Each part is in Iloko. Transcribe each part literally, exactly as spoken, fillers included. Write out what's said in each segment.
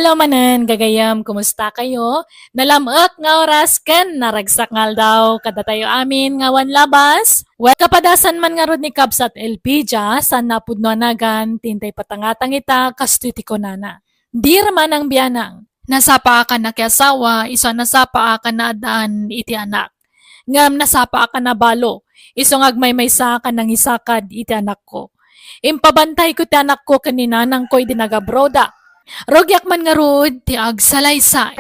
Hello manen, gagayem, kumusta kayo? Nalam-ek nga oras ken naragsak nga aldaw kadatayo amin nga awan labas. Well, kapadasan man ngarud ni Kabsat Elpidia, saan napudno a nagan, tintay patangatang ita, kastoy ti kunana. Dear manang bianang, nasapa a kan nakiasawa, isu a nasapa a kan naaddaan iti anak. Ngem nasapa a kan nabalo, isu nga agmaymaysa a kan nangisakad iti anakko. Impabantayko ti anakko ken ni nanangko idi nagabroda. Rugiak man ngarud ti agsalaysay.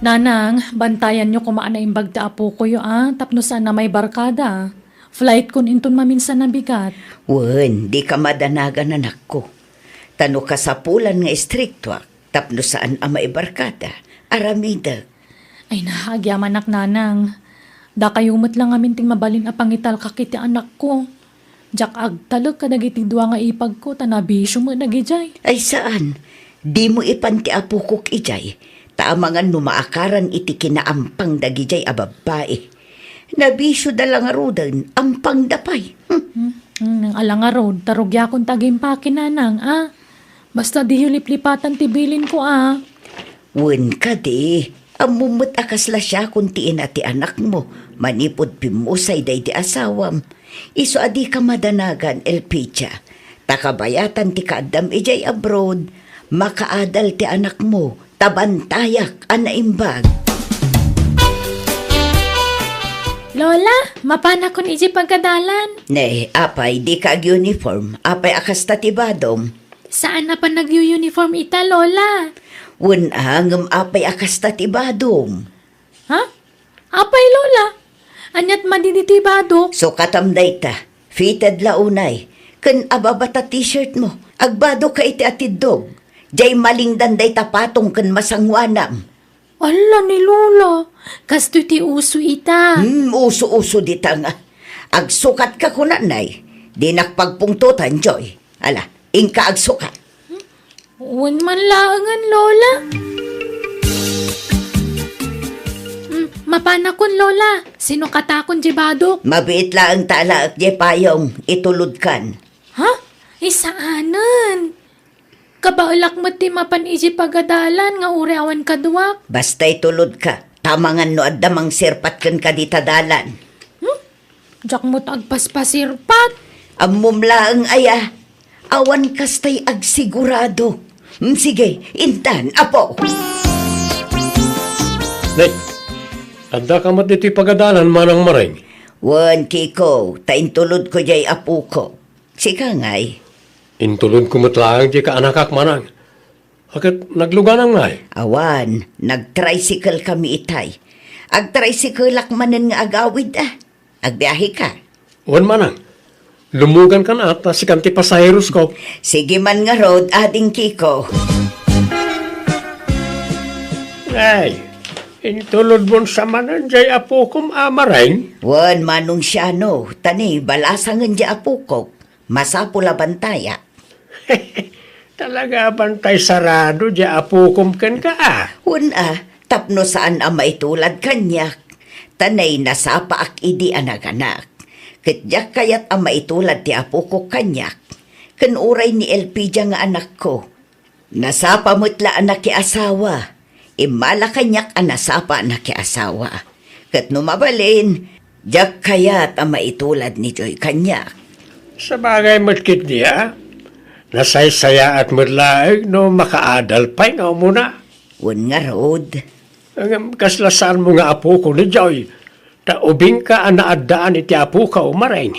Nanang, bantayanyo koma a naimbag ti apokoyo a, tapno saan a maibarkada. Flight kun inton maminsan a bigat. Wen, dika madanagan, anakko. Ta no kasapulan nga istriktoak, tapno saan a maibarkada, aramidek. Ay na, agyamanak, nanang. Dakayo met la ngamin ti mabalin a pangitalkak iti anakko. Diak agtalek kadagiti dua nga ipagko, ta nabisio met dagidiay. Ay saan, dimo ipan ti apokok idiay, ta amangan no maakaran iti kinaampang dagidiay a babbai. Nabisioda la ngaruden, ampangda pay. Hmm. Hmm, hmm, ala ngarud, ta rugiakon ti agimpaki, nanang, a? Basta diyo liplipatan ti bilinko, a? Wen kadi, ammom met a kasla siakon ti ina ti anakmo, manipud pimmusay daydi asawam. Isu a dika madanagan, Elpidia, ta kabayatan ti kaaddam idiay abroad, makaadal ti anakmo, ta bantayak a naimbag. Lola, mapanakon idiay pagadalan. Ne, apay, dika ag-uniform. Apay a kasta ti badom? Saan a panagyo-uniform ita, Lola. Wen a, ngem apay a kasta ti badom? Ha? Apay, Lola? Aniat madi ditoy badok? Sukatam dayta. Fitted la unay. Ken ababa ta t-shirt mo. Agbadok ka iti atiddog. Diay malingdan dayta patong ken masanguanam. Alla ni Lola, kastoy ti uso ita. Hmm, uso-uso dita nga. Agsukat ka kunanay. Dinak pagpungtotan, Joy. Ala, inka agsukat. Wen man laengen, Lola. Hmm, mapanakon, Lola. Sinukatakon diay badok. Mabiit laeng ta alaek diay payong. Itulodkan. Ha? Isaanen? Kabaelak met ti mapan idiay pagadalan nga uray awan kaduak. Basta itulodka, ta amangan no adda mangsirpat kenka dita dalan. Hmm? Diak met agpaspasirpat. Ammom laeng aya, awan kastay agsigurado. Hmm, sige, intan, apo. Nay, addaka met ditoy pagadalan, Manang Mareng? Wen, Kiko, ta intulodko diay apoko. Sika ngay? Intulodko met laeng diay kaanakak, Manang. Ket nagluganam ngay? Awan, nagtricycle kami itay. Agtricycle-ak manen nga agawid, a. Agbiahe ka? Wen, Manang. Lumugan kan a, ta sikan ti pasaherosko. Sige man ngarud, Ading Kiko. Ay, intulod mon sa manen diay apokom a Mareng? Wen, Manong Siano, ta ni balasangen diay apokok. Masapul a bantayak. Talaga a bantay sarado diay apokom kenka, a? Wen a, tapno saan a maitulad kaniak. Ta nay nasapaak idi a naganak. Ket diak kayat a maitulad ti apokok kaniak. Ken uray ni Elpidia nga anakko. Nasapa met la a nakiasawa. Immala kaniak a nasapa a nakiasawa. Ket no mabalin, diak kayat a maitulad ni Joy kaniak. Sabagay met ketdi a, nasaysayaat met laeng no makaadal pay nga umuna. Wen ngarud. Ngem kasla saanmo nga apoko ni Joy, ta ubingka a naaddaan iti apokaw, Mareng.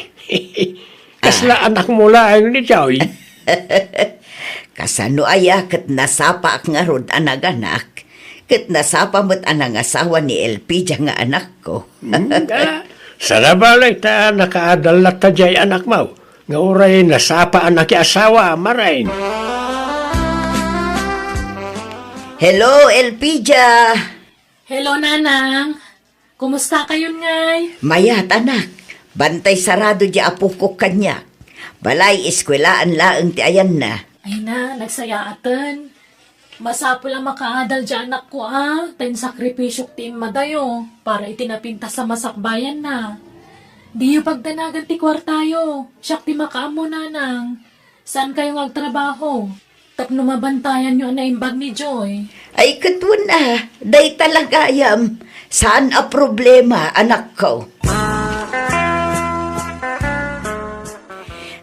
Kasla anakmo laeng ni Joy. Kasano aya ket nasapaak ngarud a naganak, ket nasapa met a nangasawa ni Elpidia nga anakko. Hmm, a, saan a bale ta nakaadal latta diay anakmo, nga uray nasapa a nakiasawa, Mareng. Hello, Elpidia! Hello, Nanang. Kumusta kayon ngay? Mayat, anak. Bantay sarado diay apokok kaniak. Balay, eskwelaan laeng ti ayanna. Ay na, nagsayaaten. Masapul a makaadal diay anakko a, ta insakripisyok ti immadayo para iti napintas a masakbayanna. Diyo pagdanagan ti kuartayo, siak ti makaammo, Nanang. Saan kayo nga agtrabaho? Tapno mabantayan yo a naimbag ni Joy. Ay, ket wen a, dayta la gayam. Saan a problema, anakko.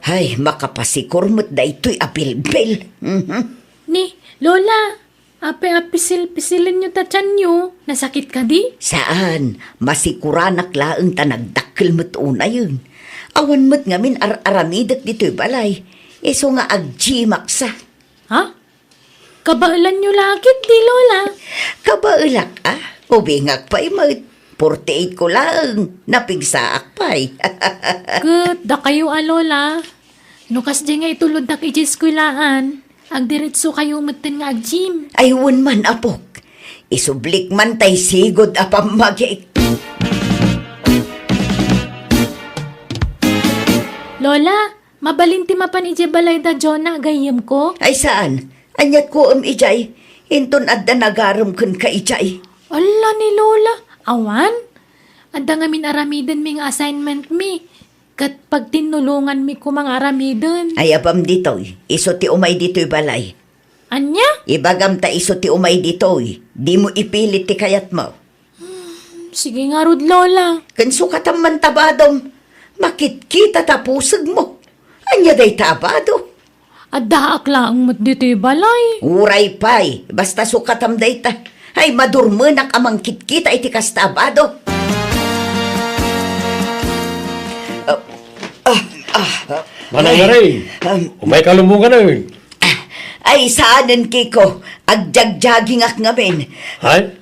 Ay, makapasikur met daytoy a bilbil. Mhm. Ni, Lola, apay a pisil-pisilen yo ta tianyo? Nasakit kadi? Saan. Masikuranak laeng ta nagdakkel met unayen. Awan met ngamin ar-aramidek ditoy balay. Isu nga agjimak sa. Ha? Kabaelan yo la ketdi, Lola? Kabaelak a. Ubingak pay met. Forty-eight ko laeng. Napigsaak pay. Ket dakayo a, Lola. No kasdi nga ituloddak idiay eskuelaan, agdiretso kayo metten nga ag-gym. Ay, wen man, apok. Isublik man tay sigud a pammagik. Lola, mabalin ti mapan idiay balay da Jonah, gayyemko? Ay, saan. Aniat ko em idiay. Inton adda nagarem kenka idiay. Alla ni Lola, awan. Adda ngamin aramidenmi nga assignment mi. Ket pagtinnulonganmi koma nga aramiden. Ay, apam ditoy. Isu ti umay ditoy balay. Ania? Ibagam ta isu ti umay ditoy. Dimo ipilit ti kayatmo. Sige ngarud, Lola. Ken sukatam man ta badom. Makitkita ta pusegmo. Ania dayta a bado? Addaak laeng met ditoy balay. Uray pay, basta sukatam dayta. Ay, madurmenak a mangkitkita iti kasta a bado. Ah, ah, ah. Manang Ay, Maring, um, umay ka lumungan, eh. Ay, saanen, Kiko. Agjagjagingak ngamin. Ay?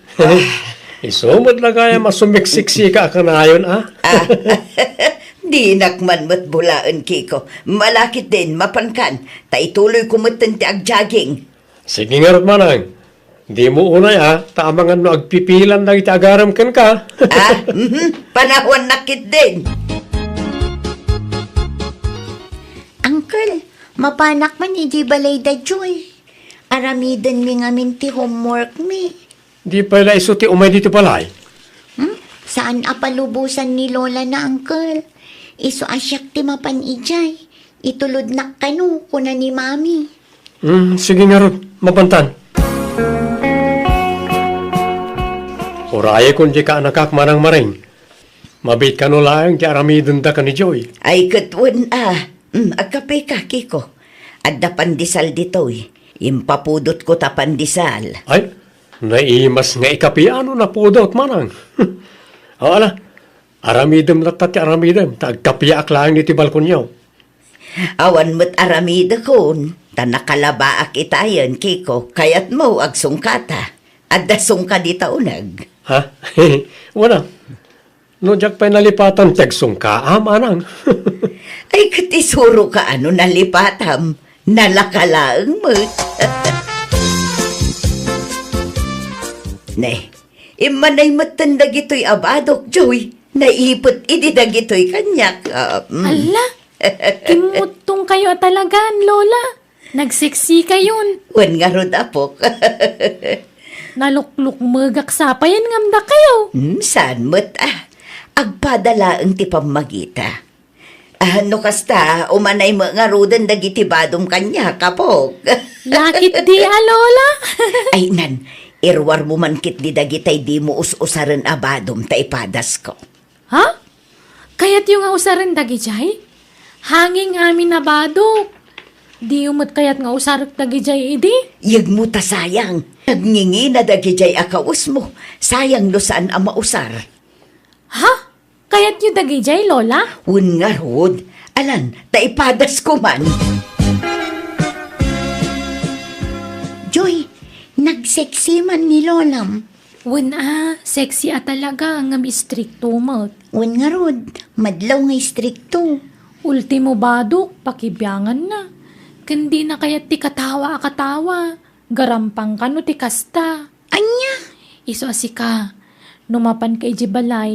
Isu met la gayam a sumiksiksika a kanayon, a? Ah, dinak man met bulaen, Kiko. Malakit din, mapankan. Ta ituloyko metten ti agjaging. Sige ngarud, manang. Dimo unay, a, ta amangan no agpipilan dagiti agarem kenka. Ah, mhm. Panawannak ketdin. Uncle, mapanak man idiay balay da Joy. Aramidenmi ngamin ti homeworkmi. Di pay la isu ti umay ditoy balay? Hmm? Saan a palubosan ni Lola na, Uncle. Isu a siak ti mapan idiay. Itulodnak kano, kuna ni Mami. Hmm, sige ngarud, mapantan. Urayekon dika, anakak, Manang Maring. Mabiit kano laeng ti aramidenda ken ni Joy. Ay, ket wen a. Hmm, agkapeka, Kiko. Adda pandesal ditoy. Impapudotko ta pandesal. Ay, naimas nga ikapiano napudot, Manang. O, ala, aramidem latta ti aramidem, ta agkapiaak laeng ditoy balkonyo. Awan met aramidekon, ta nakalabaak itayen, Kiko. Kayatmo, agsungkata. Adda sungka dita uneg. Ha? Wala. No diak pay nalipatan ti agsungkaam, Manang. Ay, ket isuroka a no nalipatam. Nalaka laeng met. Ne, immanay metten dagitoy a badok, Joy. Naipet idi dagitoy kaniak. Ah, mm. Alla, kimmuttong kayo a talagan, Lola. Nagseksi kayon. Wen ngarud, apok. Naluklukmegak sapayen ngem dakayo. Hmm, saan met, ah. Agpada laeng ti pammagita. Ah, no kasta, umanay met ngaruden dagiti badom kaniak, apok. Lakit di a, Lola. Ay, nan, iruarmo man ketdi dagitay dimo us-usaren a badom ta ipadasko. Ha? Kayatyo nga usaren dagidiay? Hanging amin a badok. Diyo met kayat nga usarek dagidiay idi? Yegmo ta sayang. Nagngingina dagidiay a kawesmo. Sayang no saan a mausar. Ha? Kayatyo dagidiay, Lola? Wen ngarud. Alan, ta ipadasko man. Joy, nagseksi man ni Lolam. Wen a, sexy a talaga, ngem istrikto met. Wen ngarud, madlaw nga istrikto. Ultimo badok, pakibianganna. Ken dina kayat ti katawa a katawa. Garampang kano ti kasta. Ania? Isu a sika, no mapanka idiay balay,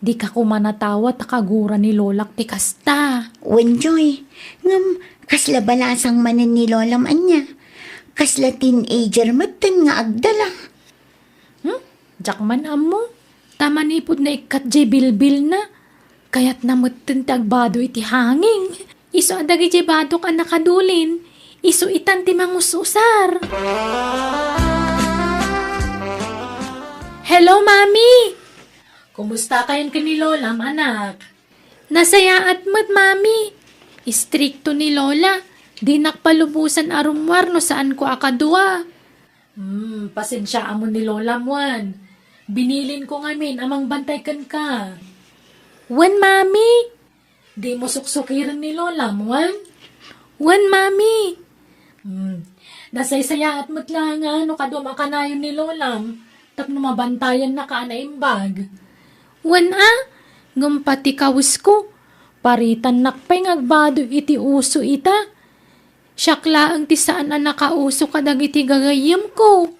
dika koma natawa ta kagura ni Lolak ti kasta. Wen, Joy, ngem kasla balasang manen ni Lolam ania? Kasla teenager metten nga agdala. Hmm? Diak man ammo. Ta manipud naikkat jay bilbilna, kayatna metten ti agbado iti hanging. Isu a dagiti badok a nakadulin, isu itan ti mangus-usar. Hello, Mami! Kumusta kayon ken ni Lolam, anak? Nasayaat met, Mami. Istrikto ni Lola. Dinak palubosan a rummuar no saanko a kadua. Hmm, pasensiaam ni Lolam wen. Binilinko ngamin a mangbantay kenka. Wen, Mami. Dimo suksokiren ni Lolam wen? Wen, Mami. Hmm, nasaysayaat met la nga no kaduam a kanayon ni Lolam tapno mabantayannaka a naimbag. Wen a, ngem pati kawesko, paritannak pay nga agbado iti uso ita. Siak laeng ti saan a nakauso kadagiti gagayyemko.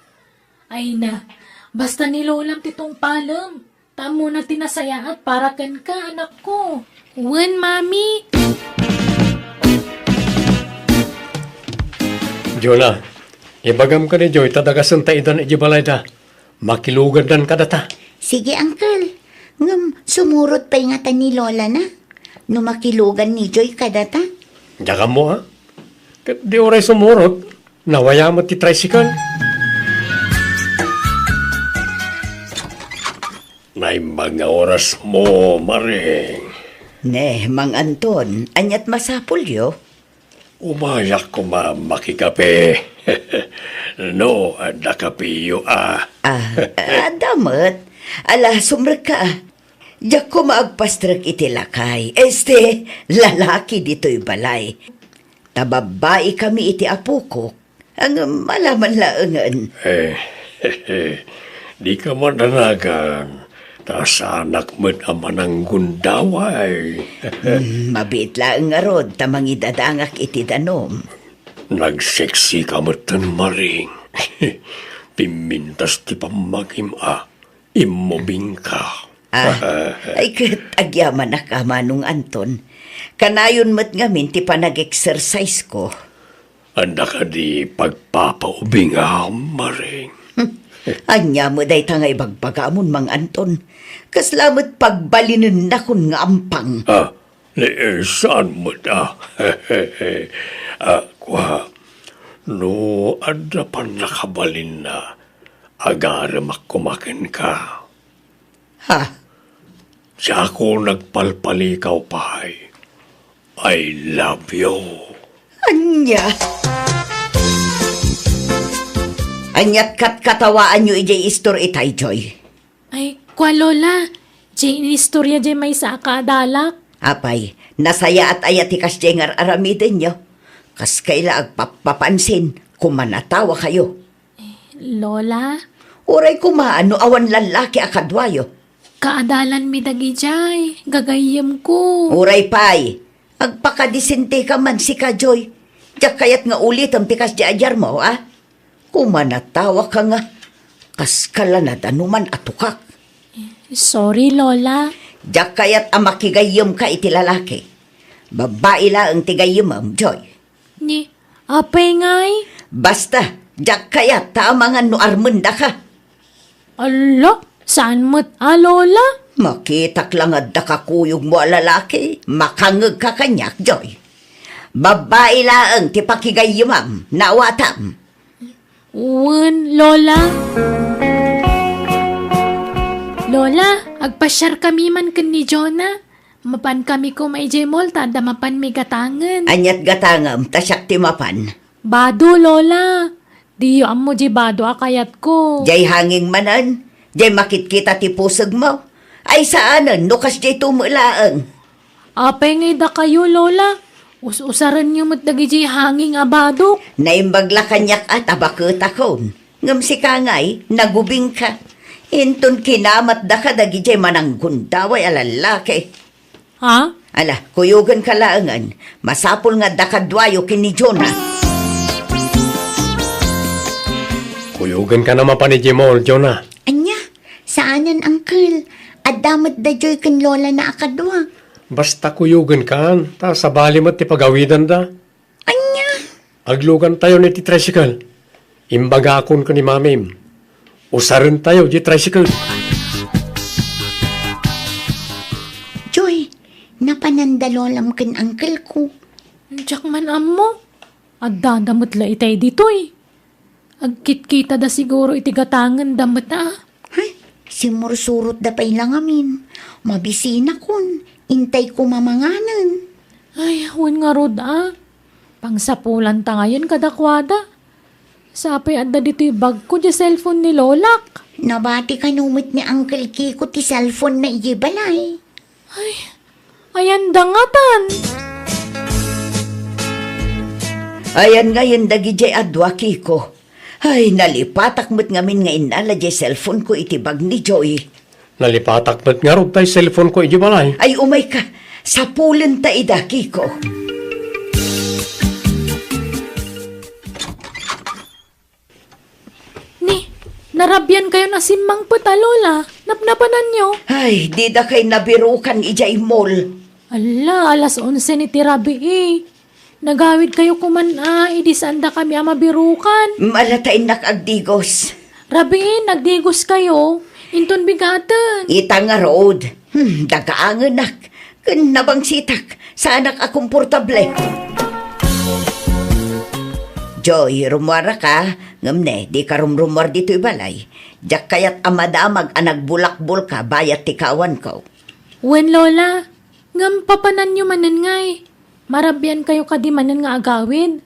Ay na, basta ni Lolam ti tungpalem. Ta ammona ti nasayaat para kenka, anakko. Wen, Mami. Jonah, ibagam ken ni Joy ta dagasenta idan idiay balayda. Makilugandan kadata. Sige, Uncle. Ngem sumurot pay ngata ni Lola na no makilugan ni Joy kadata. Diak ammo, a? Ket di uray sumurot, nawaya met ti tricycle. Naimbag nga orasmo, Maring. Ne, Mang Anton, ania't masapulyo? Umayak koma makikape. No, adda kapeyo, a. A, adda met. Ala, sumrekka, a. Diak koma agpastrek iti lakay. Este, lalaki ditoy balay. Ta babbaikami iti apokok. Ngem alaman laengen. E, dika madanagan, ta saanak met a mananggundaway. Hmm, mabiit laeng ngarud ta mangidadangak iti danum. Nagseksika metten, Maring. Pimmintas ti pammagim, a. Immubingka. A, ay ket agyamanak a, Manong Anton. Kanayon met ngamin ti panag-exercise-ko. Adda kadi pagpapaubingam, Maring? Ania met dayta nga ibagbagamon, Mang Anton? Kasla met pagbalinennakon nga ampang. A, ni, e, saan met, a? A, kua, no adda pannakabalinna, agaremak koma kenka. Ha? Diakon agpalpalikaw pay. I love you. Ania? Ania't katkatawaanyo idiay istor itay, Joy? Ay, kua, Lola. Diay inistorya diay maysa a kaadalak. Apay, nasayaat aya ti kasdiay nga ar-aramidenyo? Kaskay la agpappapansin, kumanatawakayo. Lola? Uray koma no awan lallaki a kaduayo. Kaadalanmi dagidiay, gagayyemko. Uray pay, agpakadisenteka man sika, Joy. Diak kayat nga ulitem ti kasdiay a diarmo, a? Kumanatawaka nga, kaskala nadanuman a tukak. Sorry, Lola. Diak kayat a makigayyemka iti lalaki. Babbai laeng ti gayyemem, Joy. Ni, apay ngay? Basta, diak kayat ta amangan no armendaka. Ala, saan met a, Lola? Makitak la nga adda kakuyogmo a lalaki, makangngegka kaniak, Joy. Babbai laeng ti pakigayyemam, naawatam. Wen, Lola. Lola, agpasiarkami man ken ni Jonah. Mapankami koma idiay mall ta adda mapanmi gatangen. Ania't gatangem, ta siak ti mapan? Bado, Lola. Diyo ammo diay bado a kayatko. Diay hanging manen, diay makitkita ti pusegmo. Ay saanen, no kasdiay tumo laeng. Apay ngay dakayo, Lola? Us-usarenyo met dagidiay hanging a badok. Naimbag la kaniak a ta baketakon. Ngem sika ngay, nagubingka. Inton kinamatdaka dagidiay mananggundaway a lallaki. Ha? Ala, kuyogenka laengen. Masapul nga adda kaduayo ken ni Jonah. Kuyogenka na mapan idiay mall, Jonah. Ania? Saanen, Uncle. Adda met da Joy ken Lola na a kadua. Basta kuyogenkan, ta sabali met ti pagawidanda. Ania? Aglugantayon iti tricycle. Imbagakon ken ni Mamim. Usarentayo diay tricycle. Joy, napanan da Lolam ken Uncle ko. Diak man ammo. Addada met la itay ditoy. Agkitkitada siguro iti gatangenda met a. Ay, simmursurotda pay la ngamin. Mabisinakon, intay ko mamanganen. Ay, wen ngarud a. Pangsapulanta ngayen kadakuada. Sapay adda ditoy bagko diay cellphone ni Lolak. Nabati kano met ni Uncle Kiko ti cellphone na idiay balay. Ay, ayan da ngatan. Ayan ngayen dagidiay a dua, Kiko. Ay, nalipatak met ngamin nga innala diay cellphone ko iti bag ni Joy. Nalipatak met ngarud tay cellphone ko idiay balay. Ay, umay ka. Sapulenta ida, Kiko. Ni, narabian kayon a simmangpet a, Lola. Napnapananyo? Ay, dida kay nabirukan idiay mall. Ala, alas onse ni ti rabii. Nagawid kayo kuman a, idi saan dakami a mabirukan. Malata innak agdigos. Rabii, nagdigos kayo. Inton bigaten. Ita ngarud. Hmm, dagaangenak. Ken nabangsitak. Saanak a komportable. Joy, rummuaraka. Ngem ne, dika rumrummuar ditoy balay. Diak kayat a madamag a nagbulakbolka bayat ti kaawanko. Wen, Lola. Ngem papananyo manen ngay. Marabian kayo kadi manen nga agawid?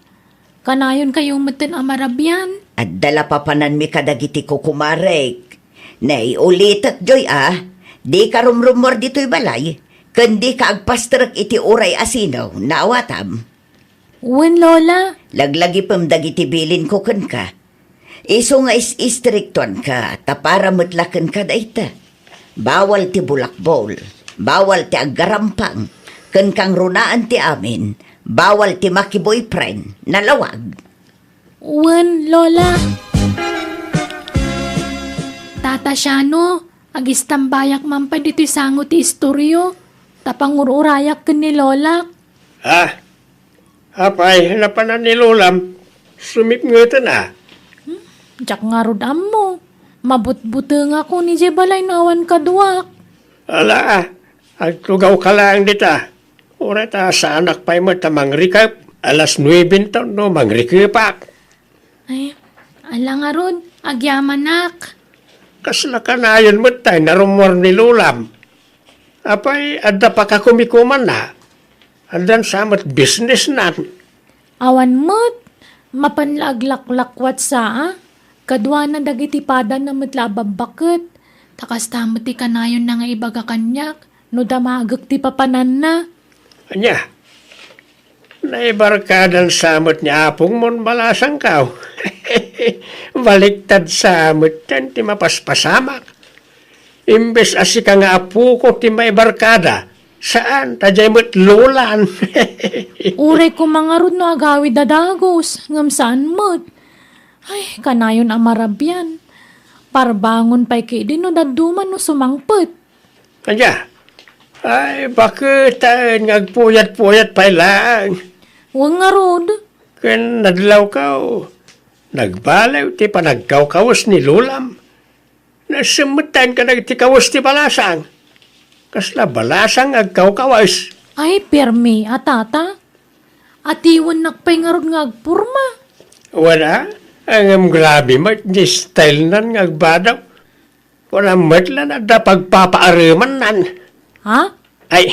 Kanayon kayo metten a marabian? Adda la papananmi kadagiti kukumarek. Nay, ulitek, Joy, a. Dika rumrummuar ditoy balay, ken dika agpasterek iti uray a sino, naawatam. Wen, Lola. Laglagipem dagiti bilinko kenka. Isu nga is-istriktuanka, ta para met la kenka dayta. Bawal ti bulakbol, bawal ti aggarampang, ken kangrunaan ti amin, bawal ti maki-boyfriend, nalawag. Wen, Lola. Tata Shano, agistambayak man pay ditoy sango ti istoryo, ta pangur-urayak ken ni Lolak. Ah, apay, napanan ni Lolam, sumipngeten a. Hmm? Diak ngarud ammo. Mabutbutengakon idiay balay no awan kaduak. Ala, agtugawka laeng dita. Uray ta saanak pay met a mangrikep. Alas nuebe no mangrikepak. Ay, ala ngarud, agyamanak. Kasla kanayon met tay narummuar ni Lolam. Apay, adda pakakumikumanna? Addan sa met businessnan? Awan met, mapan la aglaklakwat sa a. Kaduana dagiti padanna met la a babbaket. Ta kasta met ti kanayonna nga ibaga kaniak, no damagek ti papananna. Ania? Naibarkadan sa met ni apongmon, balasangko. Baliktad sa met ti mapaspasamak. Imbes a sika nga apoko ti maibarkada, saan, ta diay met Lolan. Uray koma ngarud no agawid a dagus, ngem saan met. Ay, kanayon a marabian. Parbangon pay ketdi no dadduma no sumangpet. Ania? Ay, baketaen nga agpuyat-puyat pay laeng. Wen ngarud. Ken nadlawko, nagbaliw ti panagkawkawes ni Lolam. Nasemmettaen kadagiti kawes ti balasang. Kasla balasang nga agkawkawes. Ay, permi a, Tata. Atiwennak pay ngarud nga agporma. Wala, ngem grabe met ti style nan nga agbadaw. Wala met la adda pagpapaaremannan. Ha? Ay,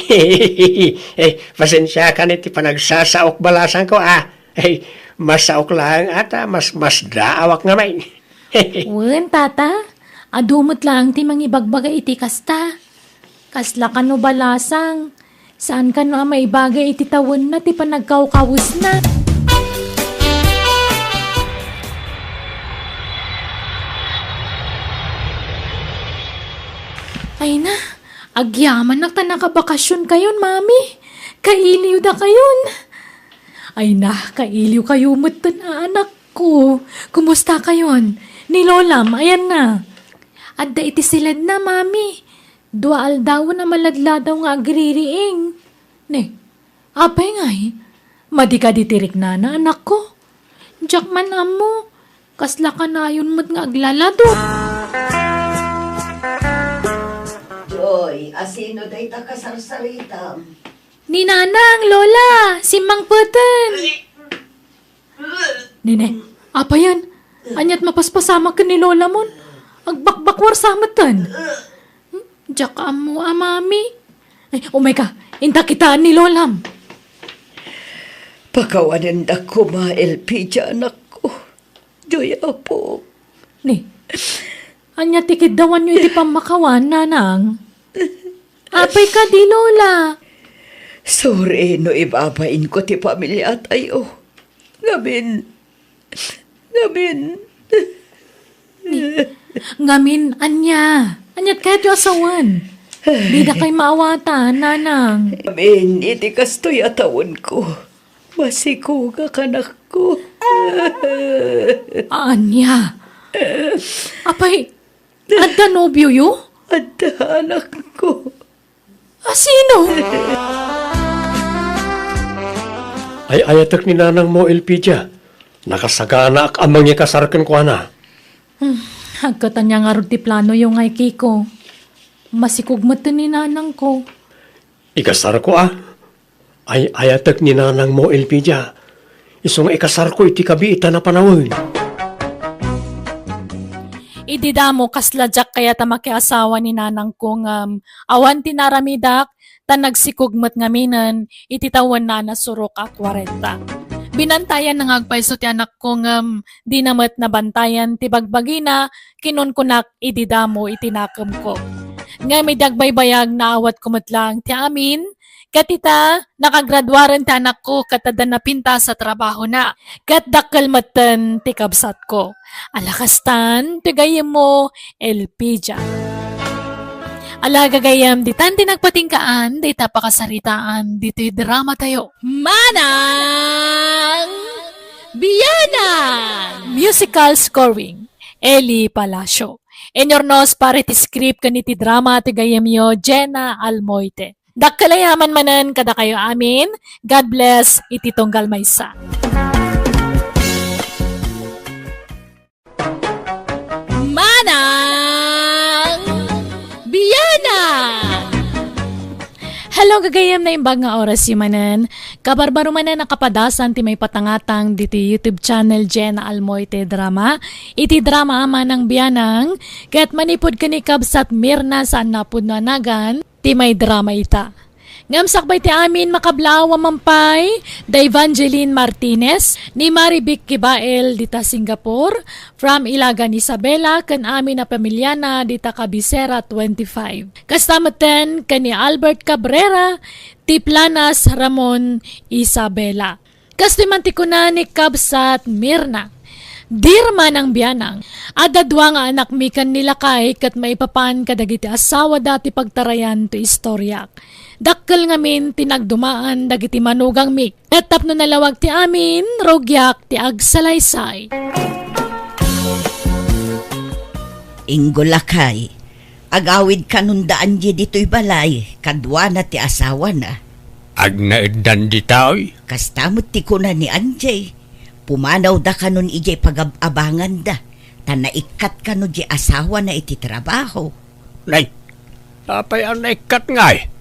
eh, pasensiakan iti panagsasaok, balasangko, a. Ay, masaok laeng a ta mas, masdaawak ngamin. Wen, Tata, adu met laeng ti mangibagbaga iti kasta. Kasla kano balasang, saan kano a maibaga iti tawenna ti panagkawkawesna. Ay na, agyamanak ta nakabakasion kayon, Mami. Kailiw da kayon. Ay na, kailiw kayo metten a anakko. Kumusta kayon? Ni Lolam, ayan na. Adda iti siledna, Mami. Dua aldawen a maladladaw nga agririing. Ne, apay ngay? Madi kadi ti riknana, anakko? Diak man ammo. Kasla kanayon met nga aglaladot. Joy, asino dayta kasarsaritam? Ni Nanang, Lola, simmangpeten. Nine, apayen? Aniat mapaspasamak ken ni Lolamon? Agbakbakwar sa metten. Diak ammo a, Mami. Ay, umayka, inta kitaan ni Lolam. Pakawanendak koma, Elpidia, anakko. Joy, apo. Ni, ania ti kiddawanyo iti pammakawan, Nanang? Apay kadi, Lola? Sorry no ibabainko ti pamiliatayo. Ngamin, ngamin. Ni, ngamin, ania? Aniat kayatyo a sawen? Didakay maawatan, Nanang. Ngamin, iti kastoy a tawenko, masikogak, anakko. Ania? Apay, adda nobioyo? Adda, anakko. A sino? Ay-ayatek ni nanangmo, Elpidia. Nakasaganaak a mangikasar kenkuana. Hmm, agkat ania ngarud ti planoyo ngay, Kiko? Masikog met ni nanangko. Ikasarko a. Ay-ayatek ni nanangmo, Elpidia. Isu nga ikasarko iti kabiitan a panawen. Idi damo, kasla diak kayat a makiasawa ni nanangko ngem awan ti naaramidak, ta nagsikog met ngaminen iti tawenna a nasurok a kuarenta. Binantayanna nga agpayso ti anakko ngem dina met nabantayan ti bagbagina, kinunkunak idi damo iti nakemko. Ngem idi agbaybayag, naawatko met laeng ti amin, ket ita, nakagraduaren ti anakko ket adda napintas a trabahona, ket dakkel metten ti kabsatko. Ala kastan ti gayyemmo, Elpidia. Ala gagayyem, ditan ti nagpatinggaan dayta pakasaritaan ditoy dramatayo. Manang Bianang! Musical scoring, Eli Palacio. Inurnos para iti script ken iti drama ti gayyemyo, Jenna Almoite. Dakkel a yaman manen kadakayo amin. God bless iti tunggal maysa. Manang Bianang! Hello, gagayyem, naimbag nga orasyo manen. Kabarbaro manen a kapadasan ti maipatangatang ditoy YouTube channel Jenna Almoite Drama. Iti drama a Manang Bianang, ket manipud ken ni kabsat Mirna saan a pudno a nagan ti maidrama ita. Ngem sakbay ti amin, makablaaw a man pay da Evangeline Martinez, ni Marivic Kibael dita Singapore, from Ilagan Isabela, ken amin a pamiliana dita Cabecera twenty-five. Kasta metten ken ni Albert Cabrera, ti Planas Ramon, Isabela. Kastoy man ti kuna ni kabsat Mirna, Dear Manang Bianang, adda dua nga anakmi ken ni lakay ket maipapan kadagiti asawada ti pagtarayan ti istoriak. Dakkel ngamin ti nagdumaan dagiti manugangmi, ket tapno nalawag ti amin, rugiak ti agsalaysay. Inggo lakay, agawid kanon da Angie ditoy balay, kaduana ti asawana. Agnaeddan ditoy? Kasta met ti kuna ni Angie. Pumanawda kanon idiay pagab-abanganda, ta naikkat kano diay asawana iti trabaho. Nay, apay a naikkat ngay?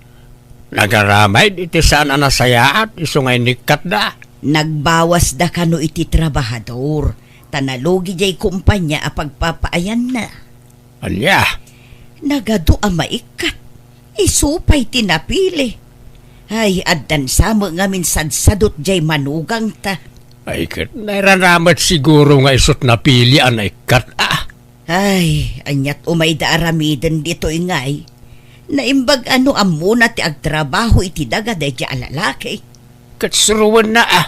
Nagaramid iti saan a nasayaat isu nga inikkatda. Nagbawasda kano iti trabahador, ta nalugi diay kumpanya a pagpapaayanna. Ania? Nagadu a maikkat. Isu pay ti napili. Ay, addan sa met ngamin sadsadot diay manugangta. Ay, ket nairana met siguro nga isut napili a naikkat, a. Ay, aniat umayda aramiden ditoy ngay? Naimbag a no ammona ti agtrabaho iti daga daydiay a lalaki. Ket suroenna, a.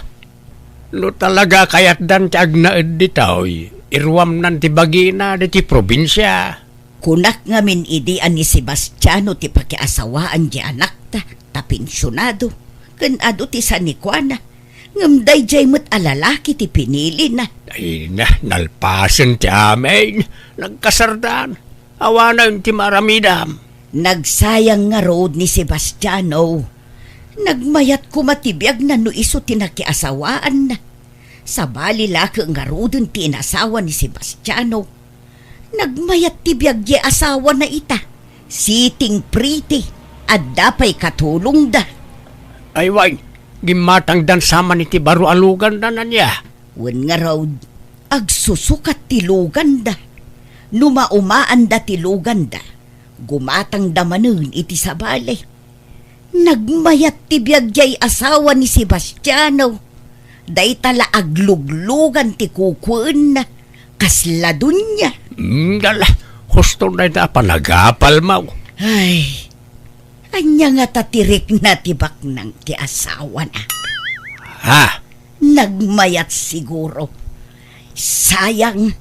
No talaga kayatdan ti agnaed ditoy, iruamnan ti bagina ditoy probinsia. Kunak ngamin idi a ni Sebastiano ti pakiasawaan diay anakta, ta pensionado, ken adu ti sanikuana. Ngem daydiay met a lalaki ti pinilina. Ay na, nalpasen ti amin. Nagkasardan. Awanen ti maaramidam. Nagsayang ngarud ni Sebastiano. Nagmayat koma ti biagna no isu ti nakiasawaanna. Sabali la ket ngaruden ti inasawa ni Sebastiano. Nagmayat ti biag diay asawana ita. Sitting pretty, adda pay katulongda. Ay, wen, gimmatangdan sa man iti baro a luganda, ania? Wen ngarud, agsusukat ti luganda. No maumaanda ti luganda, gumatangda manen iti sabali. Nagmayat ti biag diay asawa ni Sebastiano. Dayta la agluglugan ti kukuenna. Kasla dunia. Mm, dala, husto dayta a panagapalmo. Ay, ania ngata ti rikna ti baknang ti asawana? Ha? Nagmayat siguro. Sayang,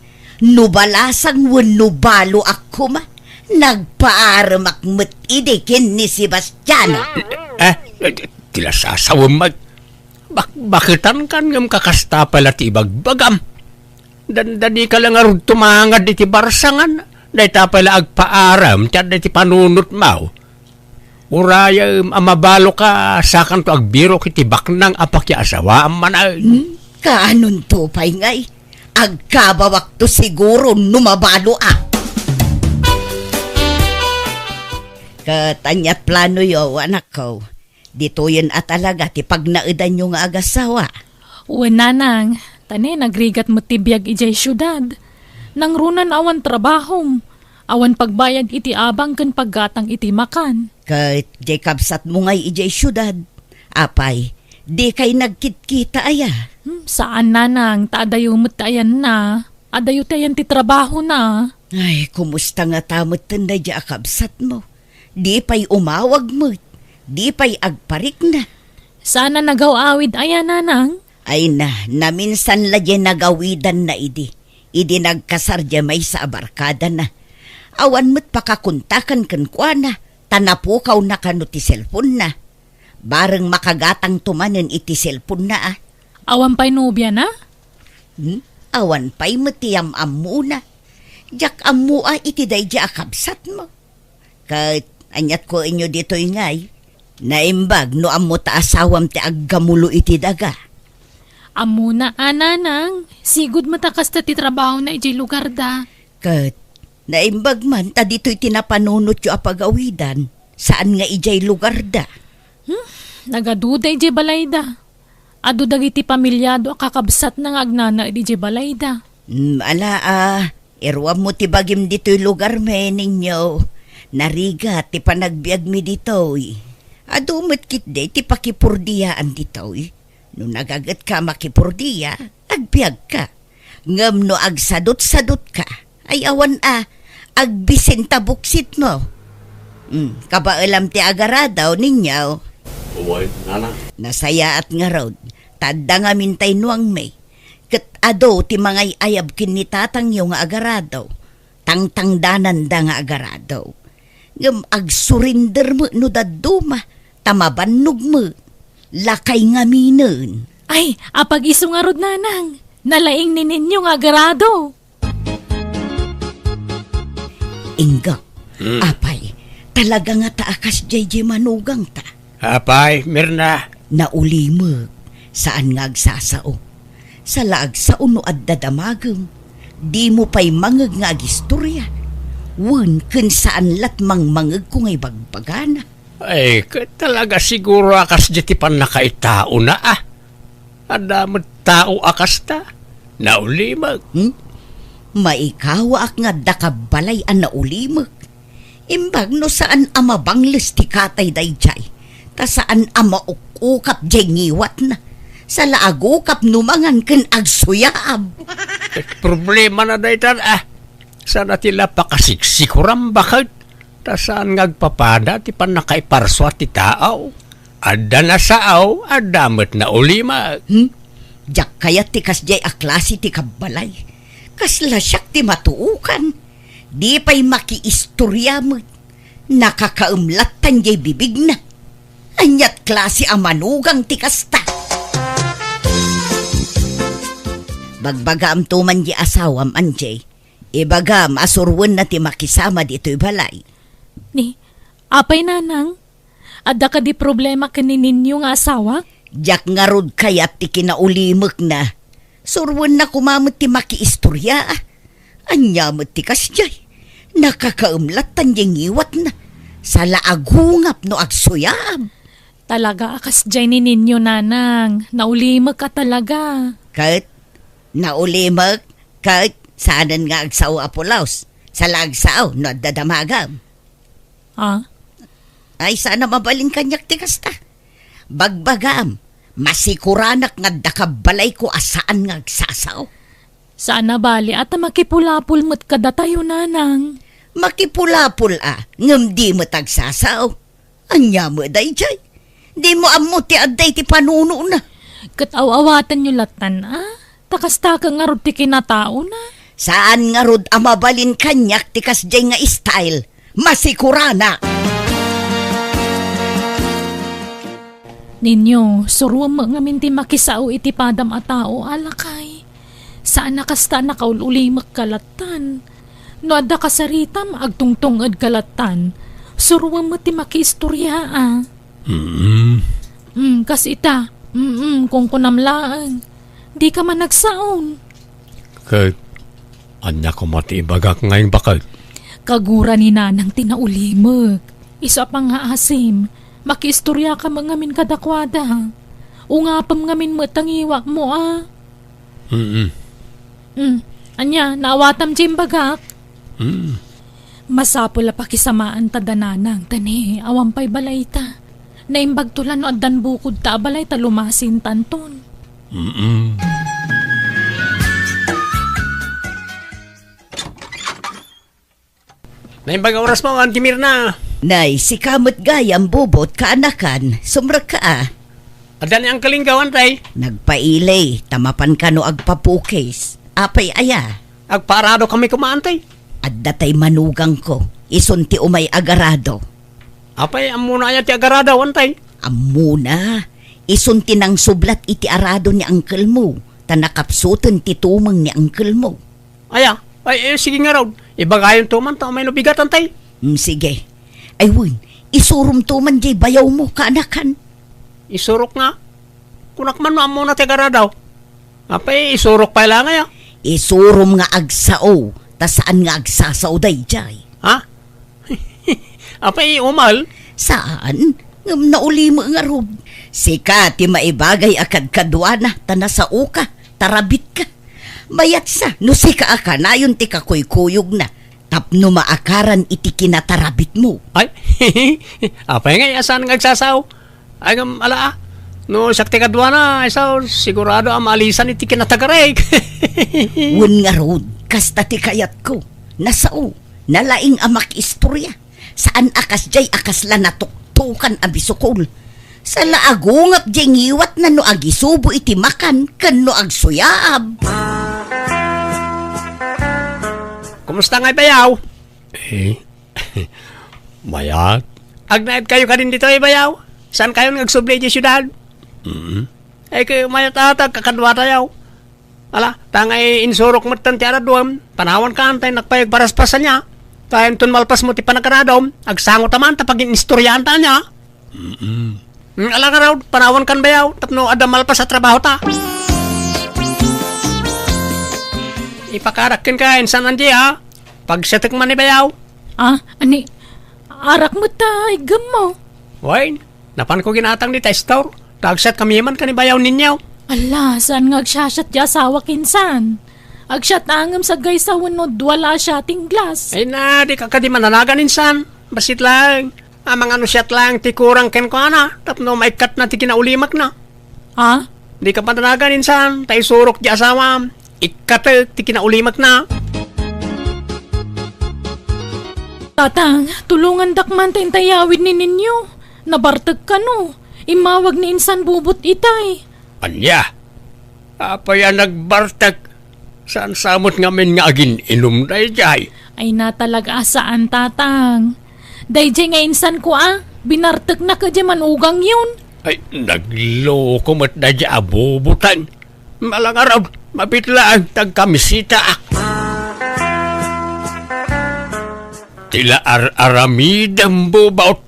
no balasang wenno baloak koma, nagpaaremak met idi ken ni Sebastiano. Eh, eh, ti la sasawem met. Bak-, baketankan ngem kakasta pay la ti ibagbagam. Dandani ka la ngarud tumangad iti barsangan, dayta pay la agpaarem ti adda iti panunotmo. Urayem a mabaloka, sakanto agbirok iti baknang a pakiasawaam manen. Hmm? Kaanonto pay ngay? Agkabawakto siguro no mabaloak. Ket aniat planoyo, anakko? Ditoyen a talaga ti pagnaedanyo nga agasawa? Wen, nanang, ta ne, nagrigat met ti biag idiay siudad. Nangrunan awan trabahom, awan pagbayad iti abang ken paggatang iti makan. Ket diay kabsatmo ngay idiay siudad, apay, dikay nagkitkita aya? Hmm, saan, nanang, ta adayo met ti ayanna. Adayo ti ayan ti trabahona. Ay, kumusta ngata metten daydiay a kabsatmo? Di pay umawag met, di pay agparikna. Saan a nagaw-awid aya, nanang? Ay na, naminsan la diay nagawidanna idi, idi nagkasar diay maysa a barkadana. Awan met pakakontakan kenkuana, ta napukawna kano ti selponna. Bareng makagatangto manen iti selponna a. Awan pay nobiana? Hmm? Awan pay met ti am-ammona. Diak ammo a iti daydiay a kabsatmo. Ket aniat kuenyo ditoy ngay? Naimbag no ammo ta asawam ti aggamulo iti daga. Ammona a, nanang, sigud met a kasta ti trabahona idiay lugarda. Ket naimbag man ta ditoy ti napanunotyo a pagawidan, saan nga idiay lugarda. Hmm? Nagaduda idiay balayda. Adu dagiti pamiliado a kakabsatna nga agnanaed idiay balayda. Hmm, ala a, iruammo ti bagim ditoy lugarmi, Ninyo. Narigat ti panagbiagmi ditoy. Adu met ketdi ti pakipurdiyaan ditoy. No nagagetka a makipurdia, agbiagka. Ngem no agsadutsadutka, ay awan a, agbisin ta buksitmo. Hmm, kabaelam ti agarado, Ninyo? Wen, nanang. Nasayaat ngarud, ta adda ngamin ta innuangmi. Ket adu ti mangay-ayab ken ni tatangyo nga agarado. Tangtangdananda nga agarado. Ngem agsurinder met no dadduma, ta mabannog met. Lakay ngaminen. Ay, apag-isu ngarud, nanang. Nalaing ni Ninyo nga agarado. Inggam. Hmm. Apay, talaga ngata a kasdiay diay manugangta. Apay, Mirna. Naulimek, saan nga agsasao. Sala agsao no adda damagem, dimo pay mangeg nga agistoria. Wen ken saan lat mangmangegko nga ibagbagana. Ay, ket talaga siguro a kasdiay ti pannakaitaona a. Adda met tao a kasta. Naulimek. Hmm? Maikawaak nga adda kabbalay a naulimek. Imbag no saan a mabangles ti katay daydiay, ta saan a mauk-ukap diay ngiwatna. Sala agukap no mangan ken agsuyaab. Ket problemana dayta a. Saan a ti la pakasiksikuran baket, ta saan nga agpapada ti pannakaiparsua ti tao. Adda nasao, adda met naulimek. Hmm? Diak kayat ti kasdiay a klase ti kabbalay. Kasla siak ti matuokan. Di pay makiistoria met. Nakakaem lattan diay bibigna. Aniat klase a manugang ti kasta? Bagbagaamto man diay asawam, Angie. Ibagam a suroenna ti makisama ditoy balay. Ni, apay, nanang? Adda kadi problema ken ni Ninyo nga asawak? Diak ngarud kayat ti kinaulimekna. Suroenna koma met ti makiistoria. Ania met ti kasdiay? Nakakaem lattan diay ngiwatna. Sala agungap no agsuyaab. Talaga a kasdiay ni Ninyo, Nanang. Naulimek a talaga. Ket, naulimek, ket, saanen nga agsao a pulos. Saan la agsao no adda damagam. Ah? Ay, saan a mabalin kaniak ti kasta. Bagbagam, masikuranak nga adda kabbalayko a saan nga agsasao. Saan a bali a ta makipulapol met kadatayo, Nanang. Makipulapol a, ngem di met agsasao. Ania met daydiay? Dimo ammo ti adda iti panunona. Ket aw-awatenyo lattan a, ta kasta ket ngarud ti kinataona. Saan ngarud a mabalin kaniak ti kasdiay nga style. Masikuranak! Ninyo, suroem met ngamin ti makisao iti padam a tao, a lakay. Saan a kasta a nakaul-ulimek ka lattan. No adda kasaritam, agtungtung-ed ka lattan. Suroem met ti makiistoria a. Mm. Mm, kas ita. Mm, kunkunam laeng. Dika man agsaon. Ket ania koma ti ibagak nga imbakek? Kagura ni Nanang ti naulimek. Isu a pangngaasim, makiistoriaka met ngamin kadakuada. Ungapem ngamin met ta ngiwatmo a. Mm. Mm. Ania, naawatam diay imbagak? Mm. Masapul a pakisamaanta da Nanang, ta ne, awan pay balayta. Naimbagto la no addan bukodta a balay ta lumasintanton. Mm-mm. Naimbag a orasmo, Auntie Mirna. Nay, sika met gayam, Bubot, kaanakan, sumrekka a. Adda ni Uncle Ingaw, Antay? Nagpaili, ta mapan kano agpapukis. Apay aya? Agpaarado kami koma, Antay. Adda tay manugangko, isun ti umay agarado. Apay, ammona aya ti agarado, Antay? Ammona, isun ti nangsublat iti arado ni uncle mo, ta nakapsuten ti tumeng ni uncle mo. Aya, ay, eh, sige ngarud, ibagayonto man ta umay no bigat, Antay. Mm, sige. Ay, wen, isuromto man diay bayawmo, kaanakan. Isurok nga? Kunak man no ammona ti agarado. Apay, isurok pay la ngay a. Isurom nga agsao, ta saan nga agsasao daydiay. Ha? Apay, umal? Saan? Ngem nauli met ngarud. Sika ti maibagay a kadkaduana, ta nasaoka, ta rabitka. Mayatsa, no sika a kanayon ti kakuykuyogna. Tapno maakaran iti kinatarabitmo. Ay, apay ngay a saan nga agsasao? Ay, ngem, ala, ah. No siak ti kaduana, ay sao, sigurado a maalisan iti kinatagarek. Wen ngarud, kasta ti kayatko. Nasao, nalaing a makiistorya. Saan a kasdiay a kasla natuktokan a bisukol. Saan la agungap diay ngiwatna no agisubo iti makan ken no agsuyaab. Kumusta ngay, bayaw? Eh, mayat. Agnaedkayo kadin ditoy, bayaw? Saankayon nga agsubli idiay siudad? Mm. Eh, kay mayat a ta agkakaduatayo. Ala, ta ngay insurok metten ti araduem, panawankan ta innak pay agparaspas ania. Ta inton malpasmo ti panagaradom, agsangotaman ta pagin-istoriaanta ania. Mm-mm. Mm, ala ngarud, panawankan, bayaw, tapno adda malpas a trabahota. Ipakarak kenka, insan, Angie, a. Pagsiatek man ni bayaw. Ah, ani, arak met ta iggemmo. Wen, napanko ginatang dita store. Ta agsiatkami man ken ni bayaw Ninyo. Ala, saan nga agsiasiat ti asawak insan? Agsiat ngem sa gaysa wenno dua la a siating glass. Ay na, dika kadi mananagan insan. Bassit laeng. Amangan no siak laeng ti kurang kenkuana, tapno maikkatna ti kinaulimakna. Ha? Dika patanagan insan, ta isurok ti asawam. Ikkatek ti kinaulimakna. Tatang, tulongandak man ta intay yawid ni Ninyo. Nabartek kano. Immawag ni insan Bubot itay. Ania? Apay a nagbartek? Saan sa met ngamin nga agin-inum daydiay? Ay, na talaga a saan, Tatang. Daydiay nga insanko a, binartekna ket diay manugangyon. Ay, nagloko met daydiay a Bubot. Malangarab, mabitlaang tagkamisitaak. Ti la ar-aramidem, Bubot.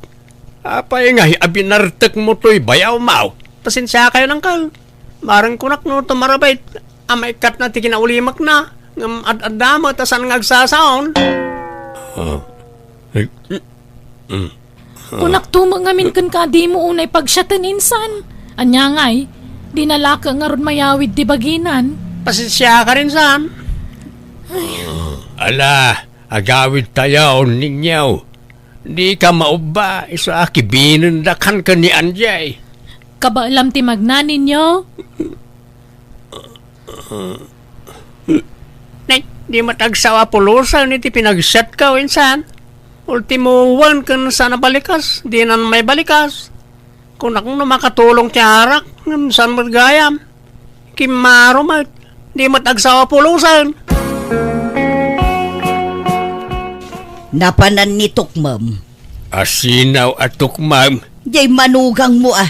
Apay ngay a binartekmo toy bayawmo? Pasensiakayon, Uncle. Bareng kunak no tumarabit a maikkatna ti kinaulimakna, ngem ad-adda met a saan nga agsasaon. Ah. Eh, mm. Kunakto met ngamin kenka a dimo unay pagsiaten, insan. Ania ngay, di nalaka ngarud mayawid ti baginan. Pasensiaka, insan. Ala, agawidtayon, Ninyo. Dika maubba, isu a kibinendakan ken ni Anjay. Kabaelam ti magna, Ninyo? Nay, di met agsao a pulosen iti pinagsiatko, insan. Ultimo wen ken saan a balikas, dinan maibalikas. Kunak no makatulong ti arak, ngem saan met gayam. Kimmaro met, di met agsao a pulosen. Napanan ni Tukmem. Asinaw a Tukmem? Jay manugangmo a.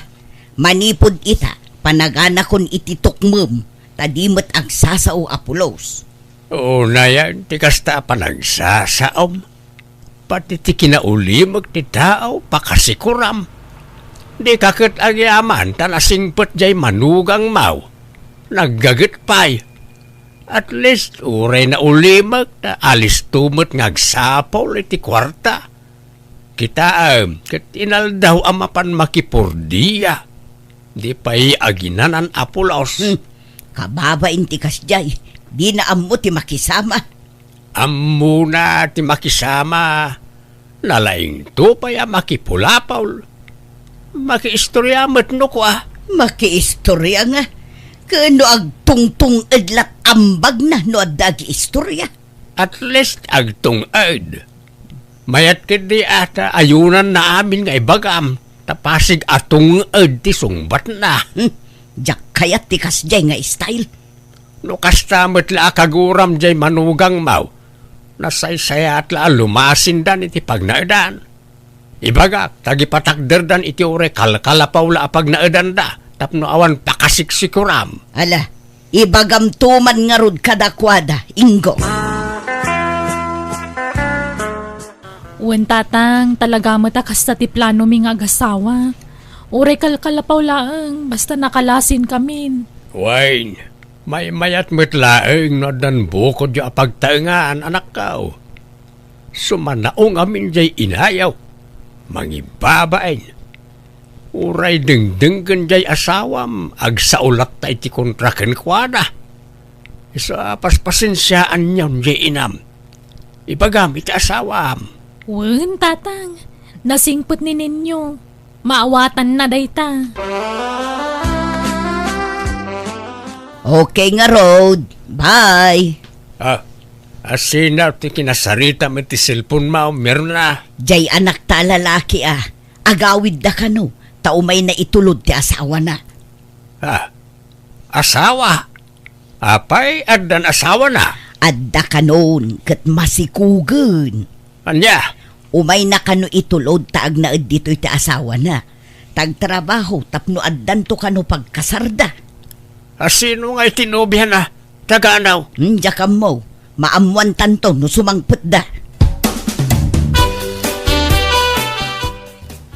Manipud ita, panaganakon iti Tukmem, ta di met agsasao a pulos. Unayen ti kasta a panagsasaom. Pati ti kinaulimek ti tao, pakasikuram. Dika ket agyaman ta nasingpet jay manugangmo. Naggaget pay. At least, uray naulimek, ta alisto met nga agsapul iti kuarta. Kitaem, ket inaldaw a mapan makipurdia. Di pay aginanan a pulos. Hmm. Kababain ti kasdiay, dina ammo ti makisama. Ammona ti makisama. Nalaingto pay a makipulapol. Makiistoria met no kua. Makiistoria nga. Ken no agtungtung-ed lat ambagna no adda agiistoria. At least agtung-ed. Mayat ketdi a ta ayunanna amin nga ibagam, ta pasig a tung-ed ti sungbatna. Hmm, diak kayat ti kasdiay nga style. No kasta met la a kaguram jay manugangmo, nasaysayaat la a lumasindan iti pagnaedan. Ibagak, ta agipatakderdan iti uray kalkalapaw la a pagnaedanda tapno awan pakasiksikuram. Ala, ibagamto man ngarud kadakuada, Inggong. Wen, Tatang, talaga met a kasta ti planomi nga agasawa. Uray kalkalapaw laeng, basta nakalasinkamin. Wen, maymayat met laeng no addan bukodyo a pagtaengan, anakko. Sumanaong amin jay inayo. Mangibabain. Uray dengdenggen jay asawam, agsao latta iti kontra kenkuana. Isu a paspasensiaanyon jay inam. Ibagam iti asawam. Wen, Tatang. Nasingpet ni Ninyo. Maawatanna dayta. Okay ngarud. Bye. Ah, asino ti kinasaritam iti cellphone-mo, Mirna? Jay anakta a lalaki a, agawidda kano, ta umayna itulod ti asawana. Ah, asawa? Apay, addan asawana? Adda kanon, ket masikugen. Ania? Umayna kano itulod ta agnaed ditoy ti asawana. Ta agtrabaho tapno addanto kano pagkasarda. Asino ngay ti nobiana? Taga ania? Hmm, diak ammo. Maammoantanto no sumangpetda.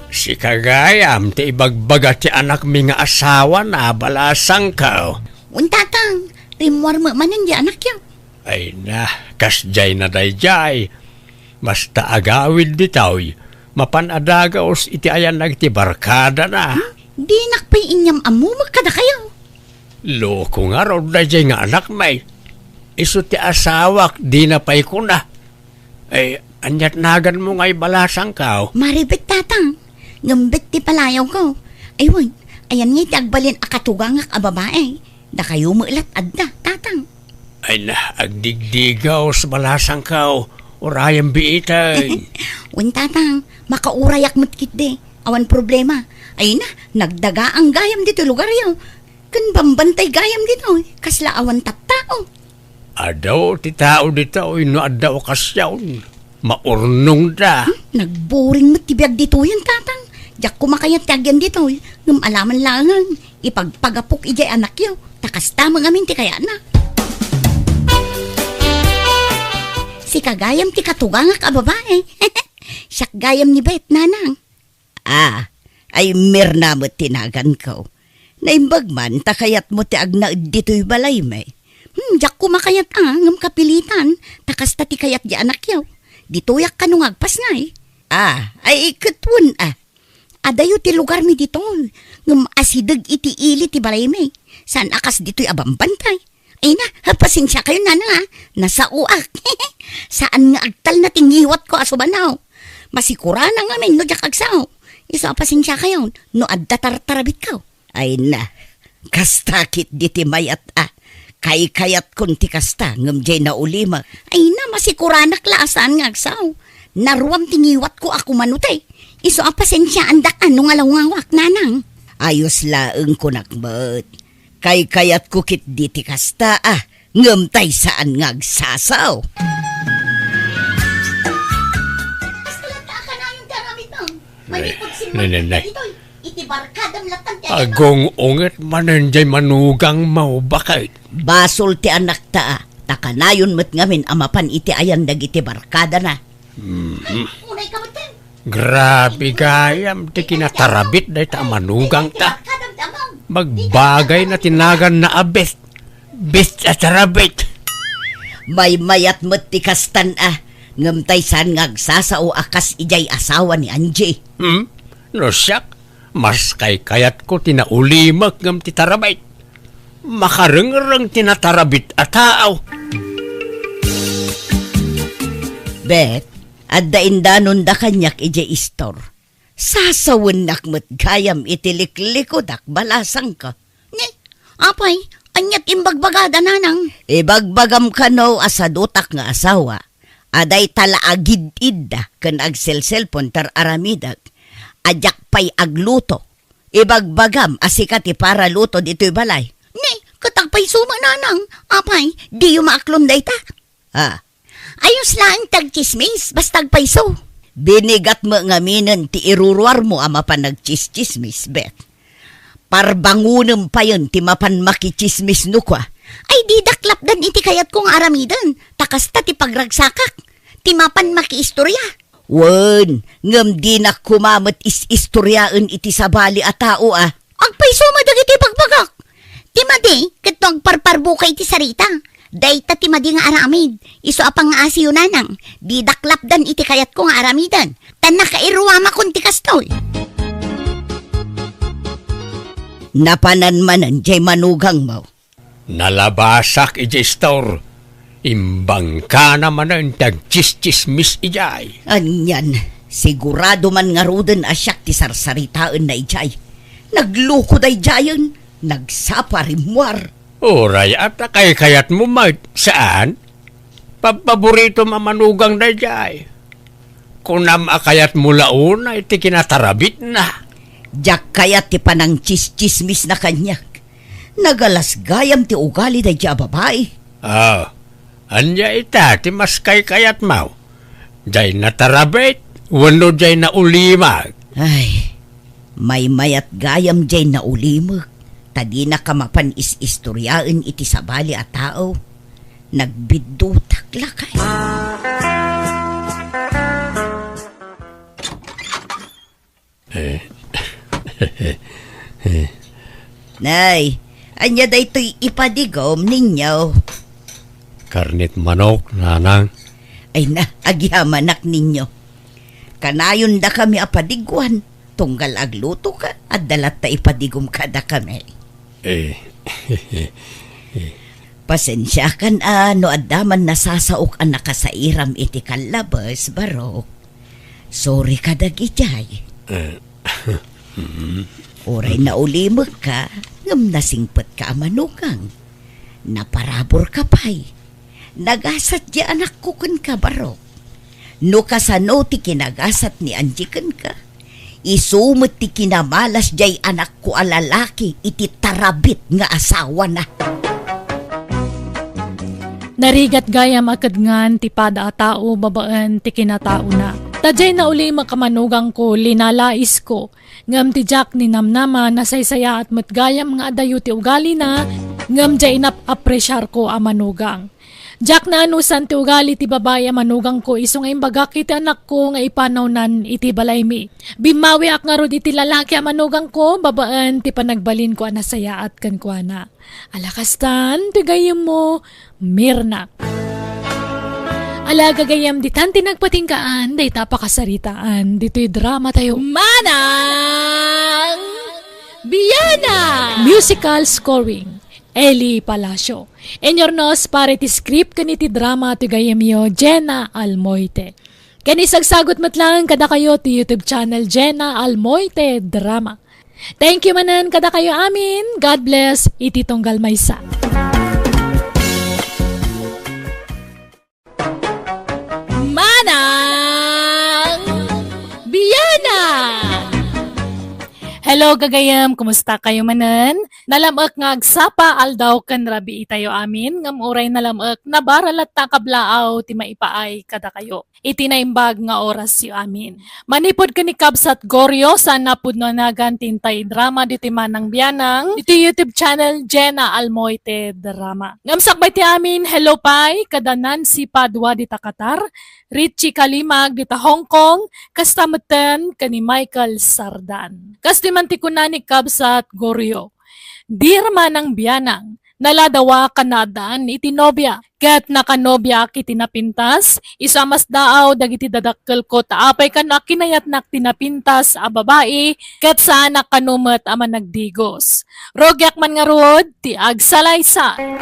Sika gayam ti ibagbaga ti anakmi nga asawana, balasangko. Wen, Tatang, rimmuar met manen di anakyo. Ay na, kasdiay na daydiay. Basta agawid ditoy, mapan a dagus iti ayanag ti barkadana. Hmm? Dinak pay inyam-ammumek kadakayo. Loko ngarud daydiay nga anakmi. Isu ti asawak, dina pay kuna. Ay, aniat naganmo ngay balasangko? Maribet, Tatang. Ngem bet ti palayawko. Ay, wen, ayan ngay ti agbalin a katugangak a babae. Dakayo met lat adda, Tatang. Ay na, agdigdigaw sa balasangko, urayem biiten. Wen, Tatang, makaurayak met ketdi. Awan problema. Ay na, nagdagaang gayam ditoy lugaryo. Ken bambantay gayam ditoy, kasla awan tattao. Adu ti tao ditoy no adda okasion. Maurnongda. Hmm, nagburing met ti biag ditoyen, Tatang. Diak koma kayat ti agyan ditoy, ngem alaman laengen, ipagpagapok idiay anakyo, ta kasta met ngamin ti kayatna. Sika gayam ti katugangak a babae. Siak gayam ni Bet, Nanang. Ah, ay Mirna met ti naganko. Naimbag man ta kayatmo ti agnaed ditoy balaymi. Hmm, diak koma kayat a, ngem kapilitan, ta kasta ti kayat di anakyo. Ditoyak kano nga agpasngay. Ah, ay, ket wen, ah. Adayo ti lugarmi diton, ngem asideg iti ili ti balaymi. Saan a kas ditoy a bambantay. Ay na, ha, pasensiakayon, nanang, ah. Nasaoak. Saan nga agtalna ti ngiwatko a subanaw. Masikuranak ngamin no diak agsao. Isu a pasensiakayon, no adda tartarabitko. Ay na, kasta ketdi ti mayat a. Kaykayatkon ti kasta, ngem diay naulimek. Ay na, masikuranak la a saan nga agsao. Naruam ti ngiwatko a kumanutay. Isu a pasensiaandak a no ngalawngawak, nanang. Ayos laeng kunak met. Kaykayatko ketdi ti kasta a, ngem tay saan nga agsasao. Kasta latta a kanayon ti aramidem. Manipud simmakka ditoy, iti barkadam latta ti aramidem. Agung-unget manen diay manugangmo, baket. Basol ti anakta a, ta kanayon met ngamin a mapan iti ayan dagiti barkadana. Mhm. Unay ka met ken. Grabe gayam ti kinatarabit dayta a manugangta. Magbagayna ti naganna a bet. Bet a tarabit. Maymayat met ti kastan a, ngem tay saan nga agsasao a kas idiay asawa ni Angie. Hmm? No siak, mas kaykayatko ti naulimek ngem ti tarabit. Makarengreng ti natarabit a tao. Bet, adda indanonda kaniak idiay istor. Sasawennak met gayam iti liklikudak, balasangko. Ni, apay, ania ti imbagbagada, nanang? Ibagbagam kano a sadutak nga asawa, a dayta la agid-idda ken agselselpon ti ar-aramidek, a diak pay agluto. Ibagbagam a sika ti paraluto ditoy balay. Ni, ket agpayso met, nanang. Apay, diyo maaklon dayta? Ah, Ayos laeng ti agtsismis, basta agpayso. Binigat met ngaminen ti iruruarmo a mapan agtsistsismis, Bet. Parbangonem payen ti mapan makitsismis no kua. Ay, didak lapdan iti kayatko nga aramiden, ta kasta ti pagragsakak, ti mapan makiistoria. Wen, ngem dinak koma met is-istoriaen iti sabali a tao a. Agpayso met dagiti ibagbagak. Ti madi, ket no agparparbuka iti sarita. Dayta ti madi nga aramid. Isu a pangngaasiyo, nanang. Didak lapdan iti kayatko nga aramiden. Ta nakairuamakon ti kastoy. Napanan manen diay manugangmo. Nalabasak idiay istor. Imbangkana manen ti agtsistsismis idiay. Anian, sigurado man ngaruden a siak ti sarsaritaenna idiay. Nagluko daydiayen, nagsapa rimmuar. Uray, a ta kaykayatmo met, saan? Pabpaboritom a manugang daydiay. Kunam a kayatmo la unay ti kinatarabitna. Diak kayat ti panangtsistsismisna kaniak. Nagalas gayam ti ugali daydiay a babai. Ah, ania ita ti mas kaykayatmo? Diay natarabit wenno diay naulimek? Ay, maymayat gayam diay naulimek, ta dinaka mapan is-istoriaen iti sabali a tao. Nagbiddutak lakay. Eh. Nay, ania daytoy ipadigom ninyo? Karnet manok, nanang. Ay na, agyamanak ninyo. Kanayondakami a padiguan. Tunggal aglutoka, adda latta ipadigom kadakami. Eh. Pasensiakan a no adda man nasasaok a nakasairam iti kallabes, Barok. Sorry ka dagijay. Eh, mm. Uray naulimekka, ngem nasingpetka a manugang. Naparaburka pay. Nagasat diay anakko kenka, Barok. No kasano ti kinagasat ni Angie kenka, isu met ti kinamalas diay anakko a lalaki iti tarabit nga asawana. Narigat gayam a kedngan ti pada a tao babaen ti kinataona. Ta diay naulimek a manugangko, linalaisko. Ngem ti diak ninamnama, nasaysayaat met gayam nga adayo ti ugalina, ngem diay inap-apresiarko a manugang. Diak naanusan ti ugali ti babai a manugangko isu nga imbagak iti anakko nga ipanawnan iti balaymi. Bimmawiak ngarud iti lalaki a manugangko babaen ti panagbalinko a nasayaat kenkuana. Ala kastan ti gayyemmo, Mirna. Ala, gagayam, ditan ti nagpatinggaan dayta a pakasaritaan ditoy drama tayo. Manang Biana! Musical scoring, Eli Palacio. Inurnos para iti script ken iti drama ti gayamyo, Jenna Almoite. Ken isagsagut met laeng kadakayo ti YouTube channel, Jenna Almoite Drama. Thank you manen kadakayo amin. God bless iti tunggal maysa. Manang Biana! Hello, gagayam. Kumusta kayo manen? Nalam-ek nga agsapa, aldaw ken rabii tayo amin, ngem uray nalam-ek, nabara latta a kablaaw ti maipaay kadakayo iti naimbag nga orasyo amin. Manipud ken ni Kabsat Gorio, saan a pudno a nagan ti intay drama ditoy Manang Bianang, iti YouTube channel, Jenna Almoite Drama. Ngem sakbay ti amin, hello pay, kada Nancy Padua dita Qatar, Richie Kalimag dita Hong Kong, kasta metten ken ni Michael Sardan. Kastoy man ti kuna ni Kabsat Gorio, "Dear Manang Bianang, naladawakan a addaan iti nobia, ket nakanobiaak iti napintas, isu a masdaaw dagiti dadakkelko ta apay kano a kinayatnak ti napintas a babai, ket saanak kano met a managdigos. Rugiak man ngarud ti agsalaysay."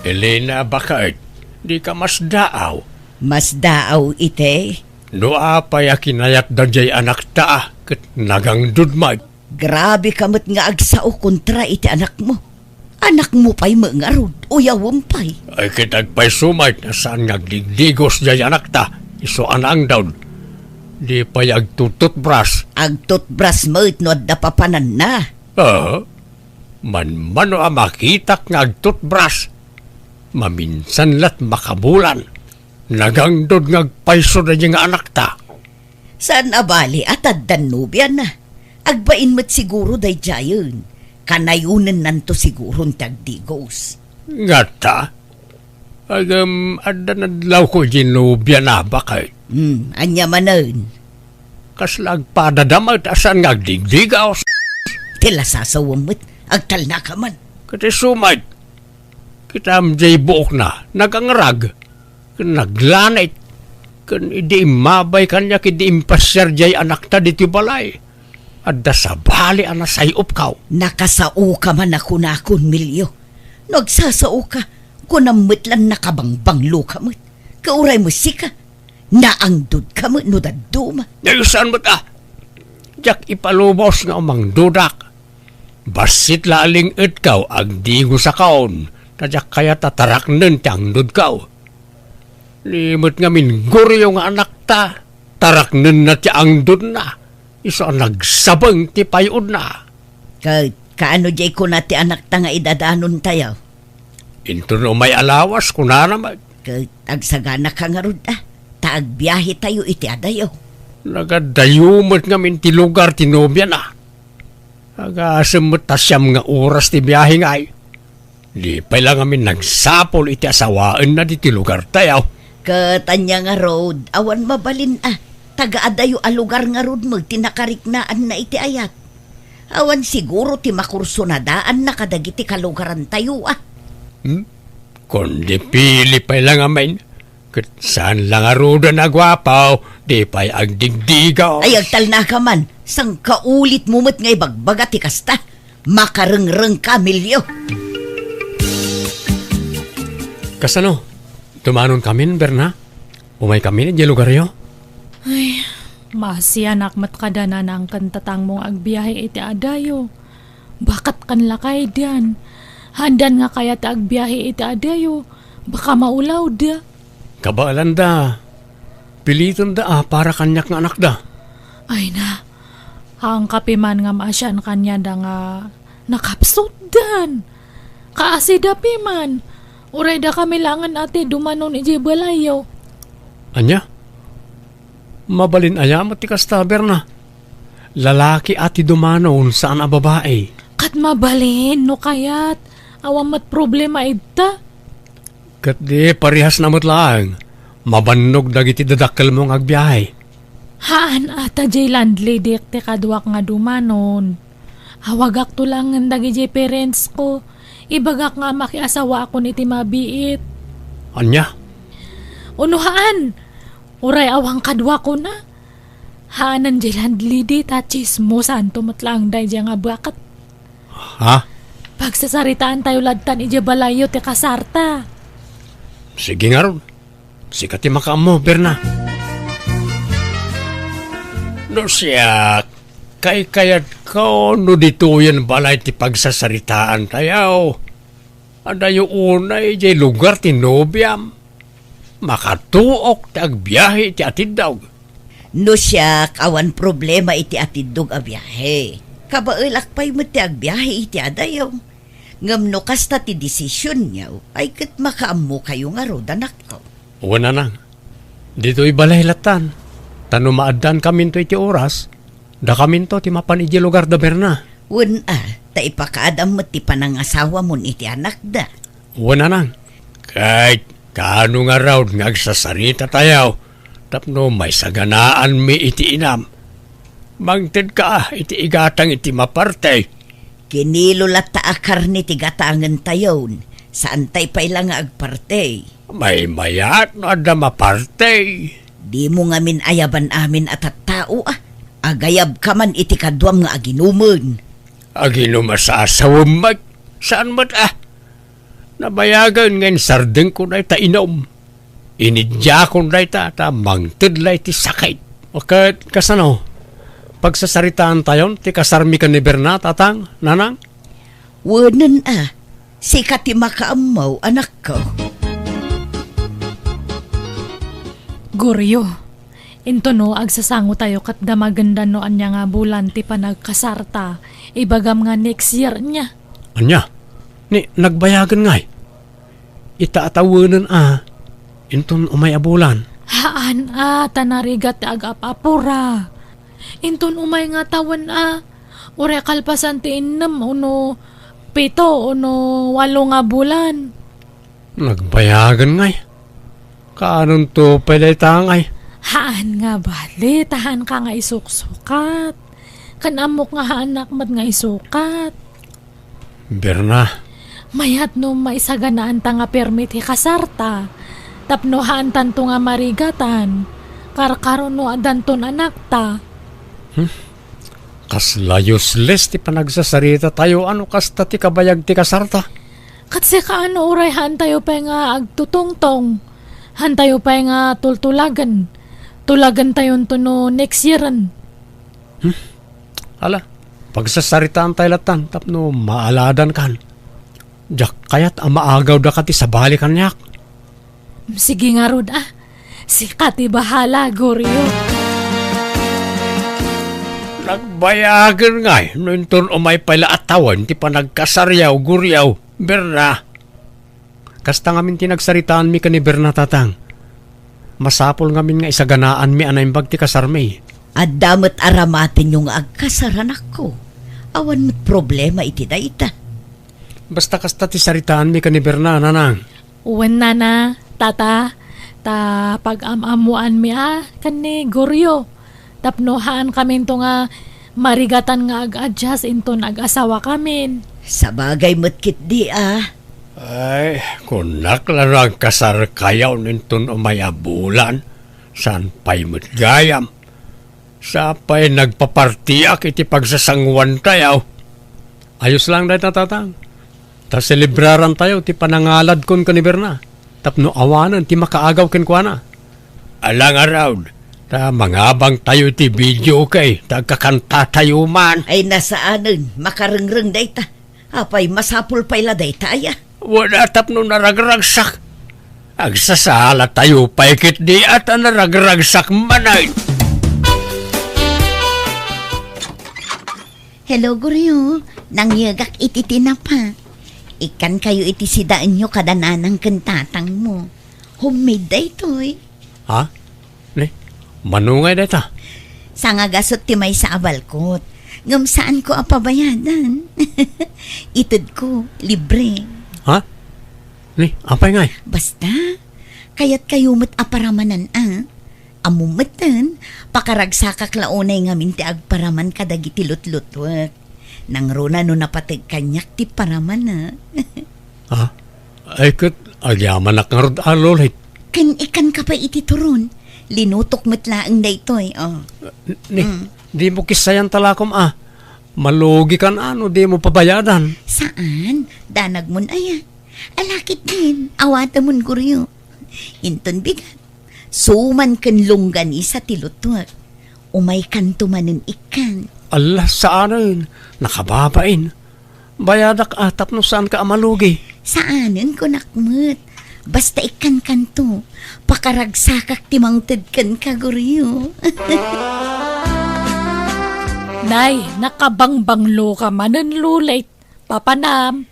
Elena, baket, dika masdaaw. Masdaaw iti? No apay a kinayatda diay anakta, ket nagangdud met. Grabe ka met nga agsao kontra iti anakmo. Anakmo pay met ngarud, uyawem pay. Ay, ket agpayso met a saan nga agdigdigos diay anakta, isu a naangdud. Di pay agtututbras. Agtutbras met no adda papananna. Ah, manmano a makitak nga agtutbras. Maminsan la't makabulan. Nagangdud nga agpayso daydi nga anakta. Saan a bali a taddan nobiana. Agbain met siguro daydiayen. Kanayonennanto siguron ti agdigos. Ngata? Agem, adda nadlawko iti nobiana, baket. Hmm, ania manen? Kasla agpadada met a saan nga agdigdigos. Ti lasasawem met, agtalnaka man. Ket isu met, kitam diay buokna, nagangrag, ken naglanit, ken idi immabay kaniak idi impasiar diay anakta ditoy balay, adda sabali a nasay-opkaw. Nakasaoka man a kunakon, Melio. No agsasaoka, kunam met lan nakabangbangloka met. Ket uray met sika, naangdodka met no dadduma. Ay, saan met a? Diak ipalubos nga umangdodak. Bassit la a ling-etkaw, agdigosakon, ta diak kayat a taraknen ti angdodkaw. Ni met ngamin Gorio nga anakta, taraknenna ti angdodna, isu a nagsabeng ti pay-odna. Ket kaano diay kuna ti anakta nga idadanontayo? Inton umay a lawas, kunana met. Ket agsaganaka ngarud a, ta agbiahetayo iti adayo. Nagadayo met ngamin ti lugar ti nobiana. Agasem met ta siam nga oras ti biahe ngay. Di pay la ngamin nagsapul iti asawaenna ditoy lugartayo. Ket ania ngarud, awan mabalin a, taga adayo a lugar ngarud met ti nakariknaanna iti ayat. Awan siguro ti makursunadaanna kadagiti kalugarantayo a. Hmm? Kundi pili pay la ngamin, ket saan la ngaruden a guapo, di pay agdigdigaw. Ay, agtalnaka man, sangkaulitmo met nga ibagbaga ti kasta. Makarengrengka, Melio. Kasano? Dumanonkamin, Berna? Umaykamin idiay lugaryo? Ay, maasianak met kada nanang ken tatangmo nga agbiahe iti adayo. Baket kan lakaydan. Haandan nga kayat ti agbiahe iti adayo. Baka maulawda. Kabaelanda. Pilitenda a para kaniak nga anakda. Ay na, angkapiman nga maasian kaniada nga nakapsutdan. Kaasida piman. Uray dakami laengen a ti dumanon idiay balayyo. Ania? Mabalin aya met ti kasta, Berna? Lalaki a ti dumanon, saan a babai. Ket mabalin, no kayat. Awan met problema ita. Ket di parehasna met laeng. Mabannog dagiti dadakkelmo nga agbiahe. Haan a ta diay landlady ti kaduak nga dumanon. Awagakto laengen dagidiay parents ko. Ibagak nga makiasawaakon iti mabiit. Ania? Uno haan, uray awan kadua kuna. Haanen diay landlady ta tsismosanto met laeng daydiay nga baket. Ha? Pagsasaritaantayo lattan idiay balayyo ti kasarta. Sige ngarud. Sika ti makaammo, Berna. No siak, kaykayatko no ditoyen balay ti pagsasaritaantayo. Adayo unay idiay lugar ti nobiam. Makatuok ti agbiahe iti atiddog. No siak, awan problema iti atiddog a biahe. Kabaelak pay met ti agbiahe iti adayo. Ngem no kasta ti desisionyo, ay ket makaammokayo ngarud, anakko. Wen, nanang. Ditoy balay lattan. Ta no maaddaankaminto iti oras, dakaminto ti mapan idiay lugar da Berna. Wen a, ta ipakaadam met ti panangasawamon iti anakda. Wen, nanang. Ket kaano ngarud nga agsasaritatayo tapno maisaganaanmi iti inam? Mangtedka iti igatang iti maparti. Kinilo latta a karne ti gatangentayon, saantay pay la nga agparti. Maymayat no adda maparti. Dimo ngamin ayaban amin a tattao a. Agayabka man iti kaduam nga aginumen. Aginum a sasawem met, saan met a. Nabayagen nga insardengko dayta inum. Inidiakon dayta ta mangted la iti sakit. Ket kasano? Pagsasaritaantayon ti kasarmi ken ni Berna, tatang, nanang? Wenen a, sika ti makaammo, anakko. Goryo, intono agsasangotayo ket damagenda no ania nga bulan ti panagkasarta, ibagam nga next year nia. Ania? Ni, nagbayagen ngay? Ita a tawenen a, inton umay a bulan. Haan a, ta narigat ti agap-apura. Inton umay nga tawen a, uray kalpasan ti innem ono pito ono walo nga bulan. Nagbayagen ngay. Kaanonto pay dayta ngay? Haan nga bali, ta haanka nga isuksukat. Ken ammok nga haanak met nga isukat. Berna. Mayat no maisaganaanta nga permi ti kasarta, tapno haantanto nga marigatan, karkaro no addanton anakta. Hmm? Kasla useless ti panagsasaritayo, ano kasta ti kabayag ti kasarta? Ket sika ano, uray haantayo pay nga agtutungtong, haantayo pay nga tultulagen, tulagentayonto no next yearen. Hmm? Ala, pagsasaritaantay lattan tapno maaladankan. Diak kayat a maagawdaka ti sabali kaniak. Sige ngarud a. Sika ti bahala, Goryo. Nagbayagen ngay no inton umay pay la a tawen ti panagkasaryo, Goryo, Berna. Kasta ngamin ti nagsaritaanmi ken ni Berna, tatang. Masapul ngamin nga isaganaanmi a naimbag ti kasarmi. Adda met aramatenyo nga agkasar, anakko. Awan met problema iti dayta. Basta kasta ti saritaanmi ken ni Berna, nanang. Wen, nana, tata, ta pag-am-ammoanmi a ken ni Goryo. Tapno haankaminto nga marigatan nga ag-adjust inton ag-asawakamin. Sabagay met ketdi a. Ay, kunak la no agkasarkayo inton umay a bulan, saan pay met gayam. Sapay nagpapartiak iti pagsasanguantayo. Ayos lang dayta, tatang. Ta selebrarantayo ti panangaladkon ken ni Berna, tapno awanen ti makaagaw kenkuana. Ala ngarud, ta mangabangtayo iti videoke, ta agkakantatayo man. Ay, nasaanen, makarengreng dayta. Apay, masapul pay la dayta aya? Wen a, tapno naragragsak. Agsasalatayo pay ketdi a ta naragragsak manen. Hello, Goryo. Nangyegak iti tinapa. Ikkankayo iti sidaenyo kada nanang ken tatangmo. Homemade daytoy. Ha? Ni, mano ngay dayta? Sangagasut ti maysa a balkot. Ngem saanko a pabayadan. Itedko, libre. Ha? Ni, apay ngay? Basta, kayatkayo met a paramanan a. Ammom metten, pakaragsakak la unay ngamin ti agparaman kadagiti lutlutuek. Nangruna no napateg kaniak ti paraman a. Ha? Ay ket, Agyamanak ngarud a, Lolit. Ken ikkanka pay iti turon. Linutok met laeng daytoy, oh. Ni, Mm. dimo kissayan talakom a. Malugikan a no dimo pabayadan. Saan? Danagmon aya. Ala ketdin, awatemon, Goryo. Inton bigat, suman ken longganisa ti lutuek. Umaykanto manen ikkan. Ala, saanen. Nakababain. Bayadak a tapno saanka a malugi. Saanen, kunak met. Basta ikkankanto, pakaragsakak ti mangted kenka, Goryo. Nay, nakabangbangloka manen, Lolit. Papanam.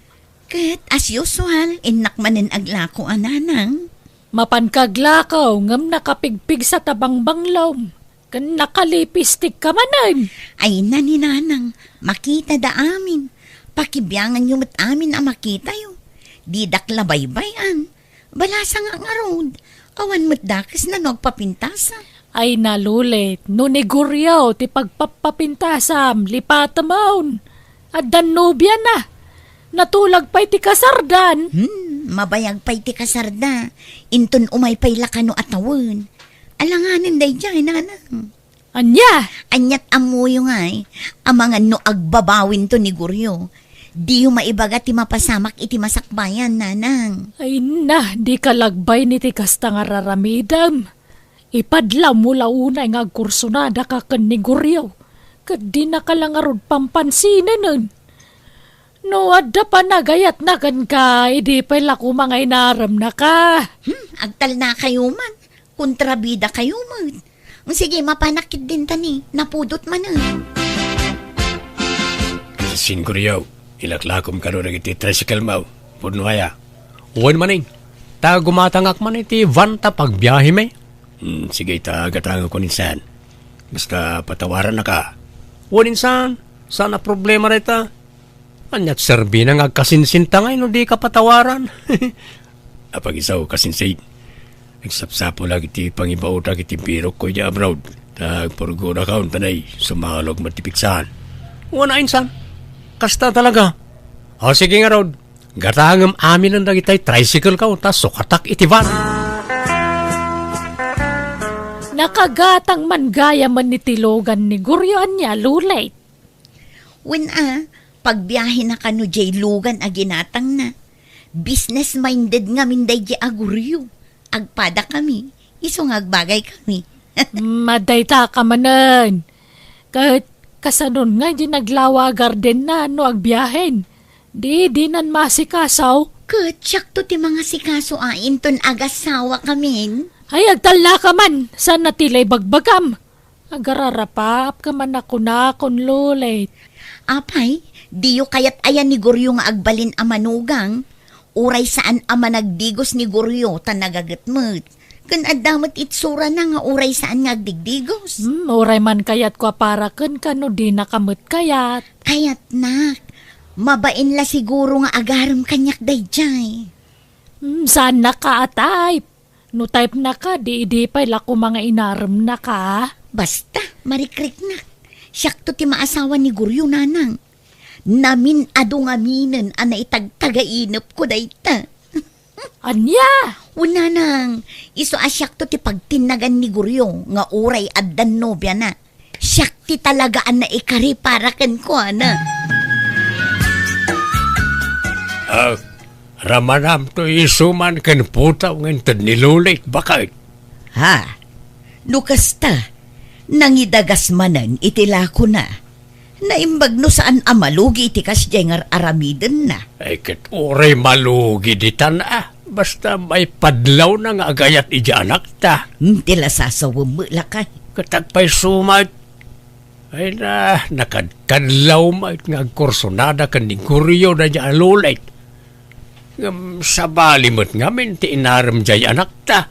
Ket as usual, innak manen aglako a, Nanang. Mapanka aglako, ngem nakapigpigsa ta bangbanglom. Ken nakalipistikka manen. Ay na ni Nanang, makitada amin. Pakibianganyo met amin a makitayo. Didak la baybay-an. Balasangak ngarud. Awan met dakesna no agpapintasam. Ay na, Lolit, no ni Goryo ti pagpappapintasam, lipatemon. Addan nobiana. Natulag pay ti kasardan. Hmm, mabayag pay ti kasarda. Inton umay pay la kano a tawen. Alanganen daydiay, Nanang. Ania? Aniat ammoyo ngay, amangan no agbabawinto ni Goryo. Diyo maibaga ti mapasamak iti masakbayan, Nanang. Ay na, dika lagbay ni ti kasta nga raramidem. Ipadlawmo la unay nga agkursunadaka ken ni Goryo, ket dinaka la ngarud pampansinenen. No adda panagayatna kenka, idi pay la koma nga inaremnaka. Hmm, agtalnakayo man. Kontrabidakayo met. Sige, mapanak ketdin ta ni, napudot manen. Sin Goryo, ilaklakom kano dagiti tricycle mo. Pudno aya? Wen manen. Ta gumatangak man iti van ta pagbiahemi. Hmm, sige, ta gatangakon insan. Basta patawarannaka. Wen insan, saan a problema dayta. Aniat serbina nga agkasinsinta ngay no dika patawaran? Apagisaw, kasinsin. Nagsapsapulak iti pangibaotak iti birokko idiay abroad. Ta agpurgonaka untanay, sumalog met ti piksan. Wen a insan. Kasta talaga. O, sige ngarud. Gatangem aminen dagitay tricycle ko, ta sukatak iti van. Nakagatang man gayamen iti lugan ni Goryo ania, Lolit. Wen a, pagbiahena kano diay lugan a ginatangna. Business-minded ngamin daydiay a Goryo. Agpadakami, isu nga agbagaykami. Mm, adda ita ka manen. Ket kasanon nga di naglawa a gardenna no agbiahen? Di, dinan maasikaso. Ket siakto ti mangasikaso a inton agasawakamin. Ay, agtalnaka man, saan a ti la ibagbagam. Agararapaapka man a kunakon, Lolit. Apay, diyo kayat aya ni Goryo nga agbalin a manugang? Uray saan a managdigos ni Goryo ta nagaget met. Ken adda met itsurana nga uray saan nga agdigdigos. Hmm, uray man kayatko a para kenka no dinaka met kayat. Kayatnak. Mabain la siguro nga agarem kaniak daydiay. Hmm, saannaka a type. No type-naka, di idi pay la koma nga inaremnaka. Basta, marikriknak. Siakto ti maasawa ni Goryo, Nanang. Namin-adu ngaminen a naitagtagainepko dayta. Ania? Wen, Nanang, isu a siakto ti pagtinnagan ni Goryo nga uray addan nobiana. Siak ti talaga a naikari para kenkuana. Ah, ramanamto isu man ken putaw nga inted ni Lolit, baket. Ha? No kasta, nangidagas manen iti lakona. Naimbag no saan a malugi iti kasdiay nga ar-aramidenna. Ay, ket uray malugi ditan a. Basta maipadlawna nga agayat idiay anakta. Hmm, ti la sasawem met lakay. Ket agpayso met. Ay na, nakadkadlaw met nga agkursunada ken ni Goryo daydiay a Lolit. Ngem sabali met ngamin ti inarem diay anakta.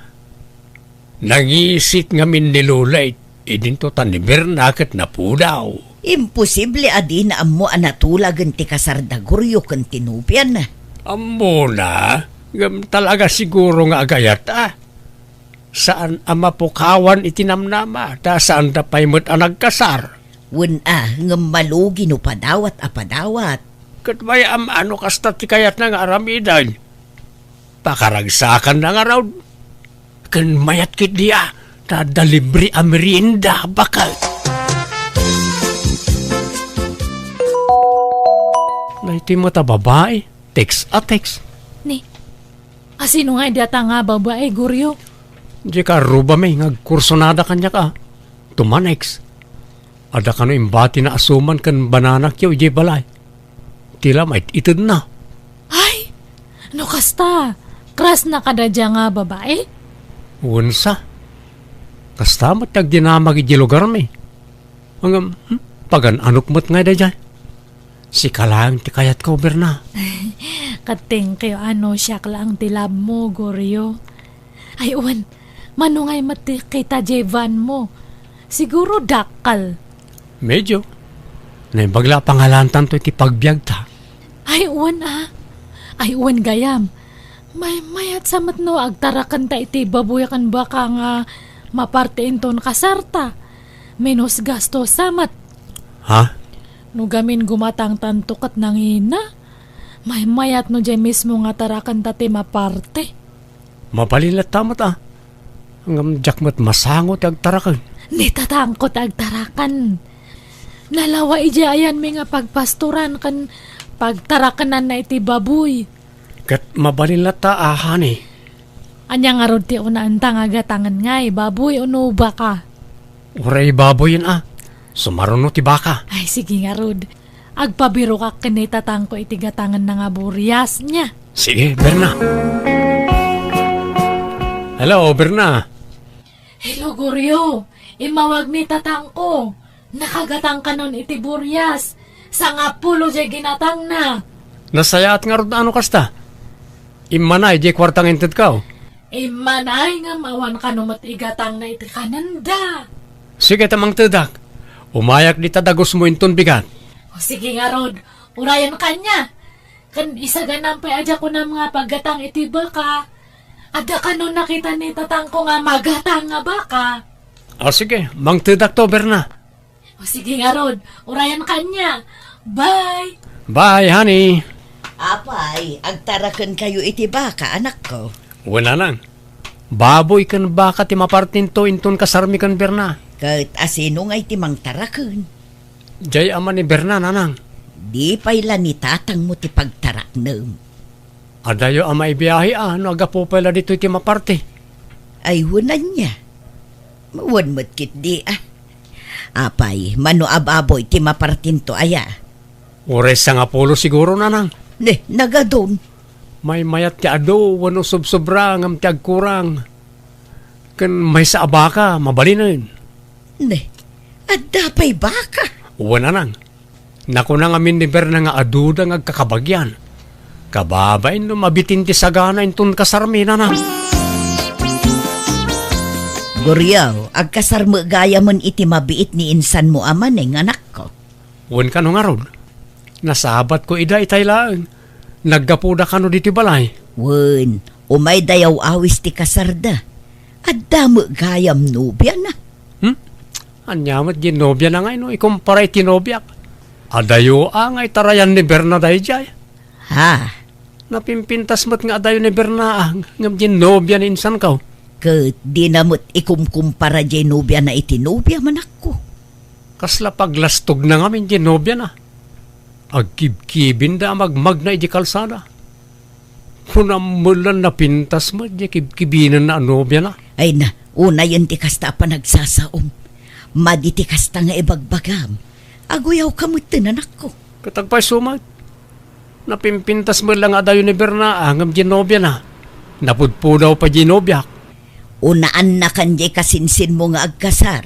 Nangisit ngamin ni Lolit, idinto ta ni Berna ket napudaw. Imposible a dina ammo a natulagen ti kasar da Goryo ken ti nobiana. Ammona, ngem talaga siguro nga agayat a. Saan a mapukawan iti namnama, ta saanda pay met a nagkasar. Wen a, ngem malugi no padawat a padawat. Ket mayam a no kasta ti kayatna nga aramiden. Pakaragsakan na ngarud. Ken mayat ketdi a, ta adda libre a merienda, baket. Daytoy met a babai, text a text. Ni, asino nga dayta nga babai, Goryo? Diay karrubami nga agkursunada kaniak a. Tumanext. Adda kano imbatina a suman ken banana cue idiay balay. Ti la mait-itedna. Ay, no kasta, crush na kada dia nga babai? Wen sa. Kasta met ti agdinamag idiay lugarmi. Ngem, hmm, pagan-anok met ngay daydiay. Sika laeng ti kayatko, Berna. Ket thank you, a no siak laeng ti love mo, Goryo. Ay, wen, mano ngay met ti kita diay van mo? Siguro dakkel. Medyo. Naimbag la a pangalaantanto iti pagbiagta. Ay, wen a. Ay, wen gayam. Maymayat sa met no agtarakenta iti baboy ken baka nga maparte inton kasarta. Menos gasto sa met. Ha? No gamin gumatangtanto ket nangina, maymayat no diay mismo nga tarakenta ti maparte. Mabalin latta met a. Ngem diak met masango ti agtaraken. Ni tatangko ti agtaraken. Nalawa idiay ayanmi nga pagpastoran ken pagtarakenanna iti baboy. Ket mabalin latta a, honey. Ania ngarud ti unaanta nga gatangen ngay, baboy wenno baka? Uray baboyen a. Sumaruno ti baka. Ay, sige ngarud. Agpabirokak ken ni tatangko iti gatangenna nga burias, nia. Sige, Berna. Hello, Berna. Hello, Goryo. Immawag ni tatangko. Nakagatang kanon iti burias. Sangapulo diay ginatangna. Nasayaat ngarud a no kasta. Immanay diay kuarta nga intedko. Immanay ngem awan kano met igatangna iti kanenda. Sige ta mangtedak. Umayak dita dagusmo inton bigat. O sige ngarud, urayen kaniak. Ken isaganam pay a dia kunam nga paggatang iti baka. Adda kano nakita ni tatangko nga magatang nga baka? O sige, mangtedakto, Berna. O sige ngarud, urayen kaniak. Bye! Bye, honey. Apay, agtarakenkayo iti baka, anakko? Wen, nanang. Baboy ken baka ti mapartinto inton kasarmi ken Berna. Ket asino ngay ti mangtaraken? Diay ama ni Berna, nanang. Di pay la ni tatangmo ti pagtaraknem. Adayo a maibiahe a no aggapu pay la ditoy ti maparte. Ay, wen ania? Wen met ketdi a. Apay, mano a baboy ti mapartinto aya? Uray sangapulo siguro, nanang. Ne, nagadun. Maymayat ti adu wenno sobsobra ngem ti agkurang. Ken maysa a baka, mabalinen. Ne, adda pay baka? Wen, nanang. Nakuna ngamin ni Berna nga aduda nga agkakabagian. Kababain no mabitin ti sagana inton kasarmi, nanang. Goryo, agkasar met gayamen iti mabiit ni insanmo a Maneng, anakko. Wen kano ngarud. Nasabatko ida itay laeng. Naggapuda kano ditoy balay. Wen, umayda yaw-awis ti kasarda. Adda met gayam nobiana. Hmm? Ania met diay nobiana ngay no ikumpara iti nobiak? Adayo a nga itarayan ni Berna daydiay. Ha? Napimpintas met nga adayo ni Berna a ngem diay nobia ni insanko. Ket dina met ikumkumpara diay nobiana iti nobiam, anakko. Kasla paglastogna ngamin diay nobiana. Agkibkibinda a magmagna idiay kalsada. Kunam met la napintas met diay kibkibinenna a nobiana. Ay na, unayen ti kasta a panagsasaom. Madi ti kasta nga ibagbagam. Aguyawka metten, anakko. Ket agpayso met. Napimpintas met la nga adayo ni Berna a ngem diay nobiana. Napudpudaw pay diay nobiak. Unaannakan diay kasinsinmo nga agkasar.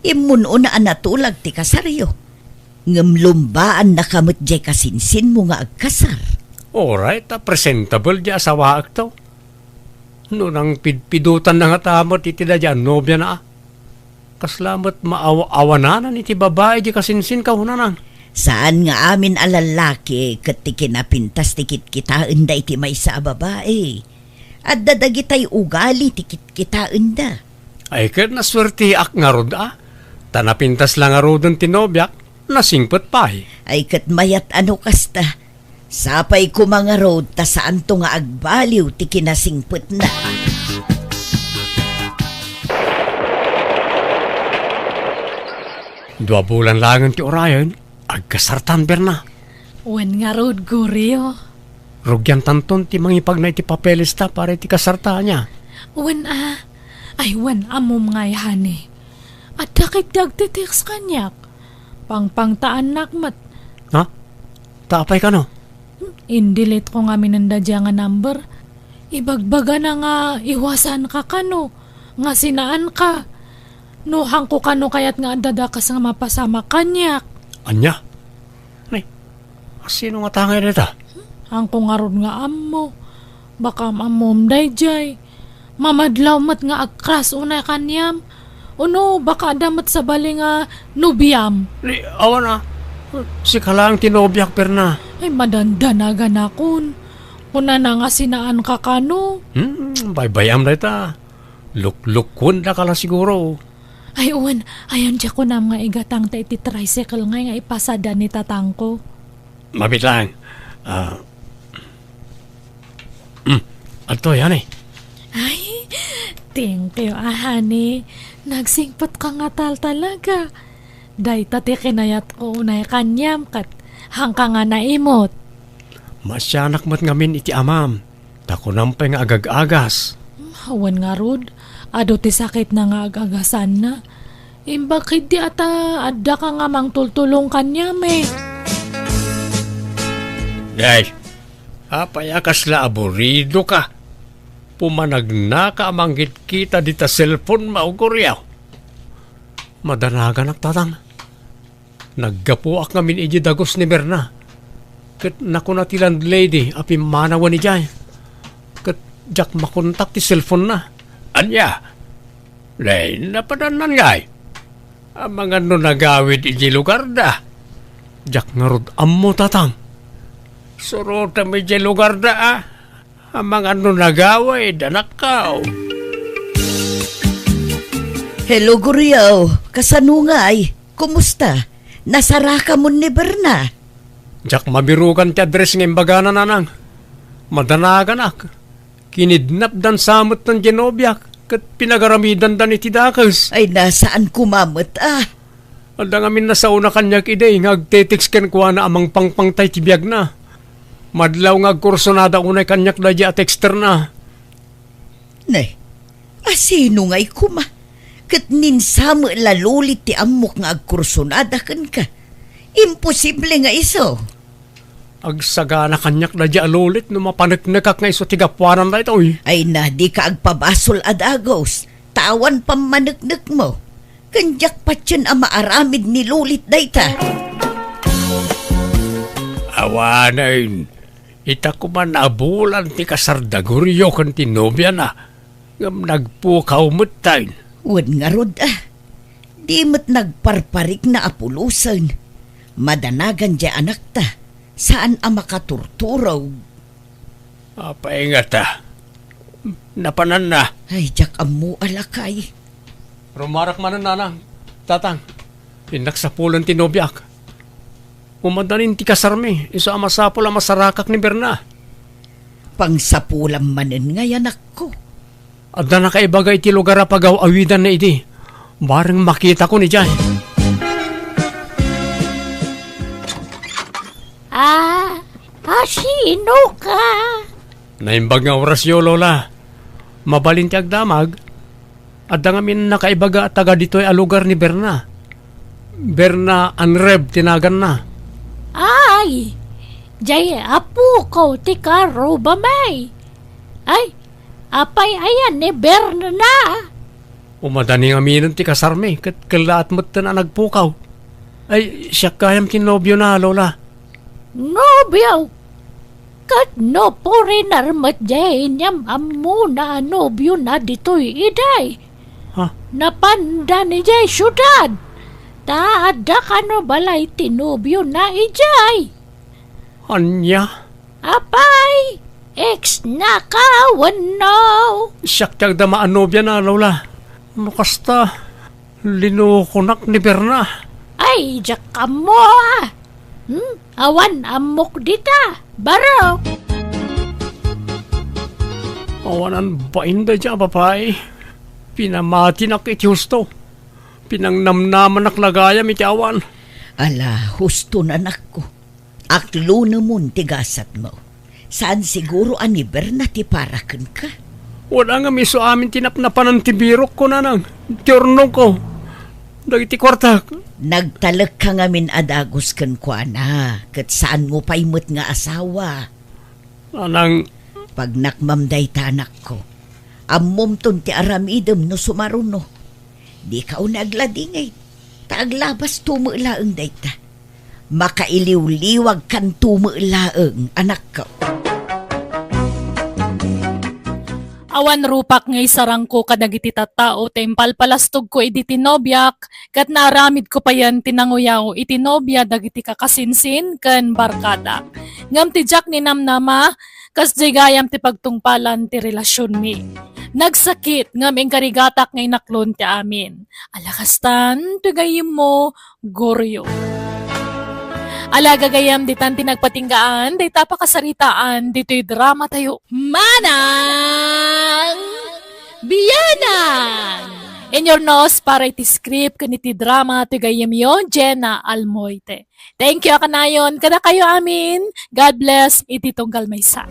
Immun-una a natulag ti kasaryo. Ngem lumbaannaka met diay kasinsinmo nga agkasar. Uray ta presentable diay asawaekto. No nangpidpidotanna ngata met iti daydiay a nobiana a. Kasla met maaw-awananan iti babai diay kasinsinko, nanang. Saan nga amin a lallaki ket ti kinapintas ti kitkitaenda iti maysa a babai. Adda dagitay ugali ti kitkitaenda. Ay, ket nasuerteak ngarud a. Ta napintas la ngaruden ti nobiak, nasingpet pay. Ay, ket mayat a no kasta. Sapay koma ngarud ta saanto nga agbaliw ti kinasingpetna. Dua bulan laengen ti urayen, agkasartan, Berna. Wen ngarud, Gorio. Rugiantanton ti mangipagna iti papelesta para iti kasarta, ania? Wen a, ay wen, ammom ngay, honey. Adda ketdi agte-text kaniak. Pangpangtaannak met. Ha? Ta apay kano? In-delete ko ngamin daydiay nga number. Ibagbagana nga iwasanka kano, nga sinaanka. No haanko kano kayat nga adda dakes nga mapasamak kaniak. Ania? Ni, asino ngata ngay dayta? Haanko ngarud nga ammo. Baka am-ammom daydiay. Mamadlaw met nga ag-crush unay kaniam. Uno, baka adda met sabali nga nobiam. Ni, awan a. Sika laeng ti nobiak, Berna. Ay, madandanaganakon. Kunana nga sinaanka kano. Hmm, baybay-am dayta. Luklukuendaka la siguro. Ay, wen, ayan, diak kunam nga igatangta iti tricycle ngay nga ipasada ni tatangko. Mabiit laeng. Ah, hmm, adtoy, honey. Ay, thank you, a, honey. Nagsingpetka ngatal talaga. Dayta ti kinayatko unay kaniam ket haanka nga naimut. Maasianak met ngamin iti amam. Ta kunam pay nga agag-agas. Awan ngarud, adu ti sakitna nga ag-agasanna. Imbag ketdi a ta addaka nga mangtultulong kaniam, e. Day, apay a kasla aburidoka? Pumanagnaka a mangkitkita dita cellphone-mo, Gorio. Madanaganak, tatang. Naggapuak ngamin idiay dagus ni Berna. Ket nakuna ti landlady a pimmanawen idiay. Ket diak makontak ti cellphone-na. Ania? Nay, napadannan ngay? Amangan no nagawid idiay lugarda? Diak ngarud ammo, tatang. Surotem idiay lugarda, a. Amangan no nagawid, anakko. Hello, Gorio. Kasano ngay? Kumusta? Nasarakamon ni Berna? Diak mabirugan ti address nga imbagana, nanang. Madanaganak. Kinidnapdan sa met ti nobiak, ket pinagaramidanda iti dakes. Ay, nasaan koma met, a. Adda ngamin nasaona kaniak idi nga agte-text kenkuana a mangpangpangta iti biagna. Madlaw nga agkursonada unay kaniak daydiay a texter-na. Ne, asino ngay koma? Ket ni Sam la Lolit ti ammok nga agkursonada kenka. Imposible nga isu. Agsagana kaniak daydiay a Lolit no mapaneknekak nga isu ti gapuanan daytoy. Ay na, dika agpabasol a dagus, ta awan pammaneknekmo. Ken diak patien a maaramid ni Lolit dayta. Awanen, ita koma nabulan ti kasar da Gorio ken ti nobiana, ngem nagpukaw metten. Wen ngarud, a. Di met nagparparikna a pulosen. Madanagan diay anakta, saan a makaturturog. Apay ngata? Napananna. Ay, diak ammo a lakay. Rumarak manen, nanang, tatang. Innak sapulen ti nobiak. Umadanin ti kasarmi, isu a masapul a masarakak ni Berna. Pangsapulam manen ngay, anakko. Adda nakaibaga iti lugar a pagaw-awidanna idi. Bareng makitakon idiay. Ah, asino ka? Naimbag nga orasyo, Lola. Mabalin ti agdamag. Adda ngamin nakaibaga a taga ditoy a lugar ni Berna. Berna Anreb ti naganna. Ay, diay apuko ti karubami. Ay, apay aya ni Berna? Umadani ngaminen ti kasarmi, ket kellaat metten a nagpukaw. Ay, siak gayam ti nobiona, Lola. Nobio? Ket no foreigner met diay inyam-ammona a nobiona ditoy idiay? Ha? Napanda idiay siudad. Ta adda kano balay ti nobiona idiay. Ania? Apay, ex na ka wenno? Siak ti agdama a nobiana, Lola. No kasta, linukonak ni Berna. Ay, diak ammo, a. Hmm? Awan ammok dita. Barok! Awanan bain daydiay a babai. Pinamatinak iti husto. Pinangnamnamanak la gayam iti awan. Ala, husto, anakko. Aklonemon ti gasatmo. Saan siguro a ni Berna ti para kenka. Wala nga isu amin ti napnapanan ti birokko, nanang. Ti urnongko. Dagiti kuartak. Nagtalekka ngamin a dagus kenkuana, ket saanmo pay met nga asawa. Nanang. Pagnakmam dayta, anakko. Ammomton ti aramidem no sumaruno. Dika unay agladingit, ta aglabasto met laeng dayta. Makailiwliwagkanto met laeng, anakko. Awan rupak nga isarangko kadagiti tattao ta impalpalastogko idi ti nobiak, ket naaramidko payen ti nanguyaw iti nobia dagiti kakasinsin ken barkadak. Ngem ti diak ninamnama, kasdiay gayam ti pagtungpalan ti relasionmi. Nagsakit, ngem inkarigatak nga inaklon ti amin. Ala kastan, ti gayyemmo, Goryo. Ala gagayam, ditan ti nagpatinggaan dayta a pakasaritaan ditoy dramatayo, Manang Bianang! Inyurnos para iti script ken iti drama ti gayyemyo, Jenna Almoite. Thank you a kanayon. Kadakayo amin, God bless iti tunggal maysa.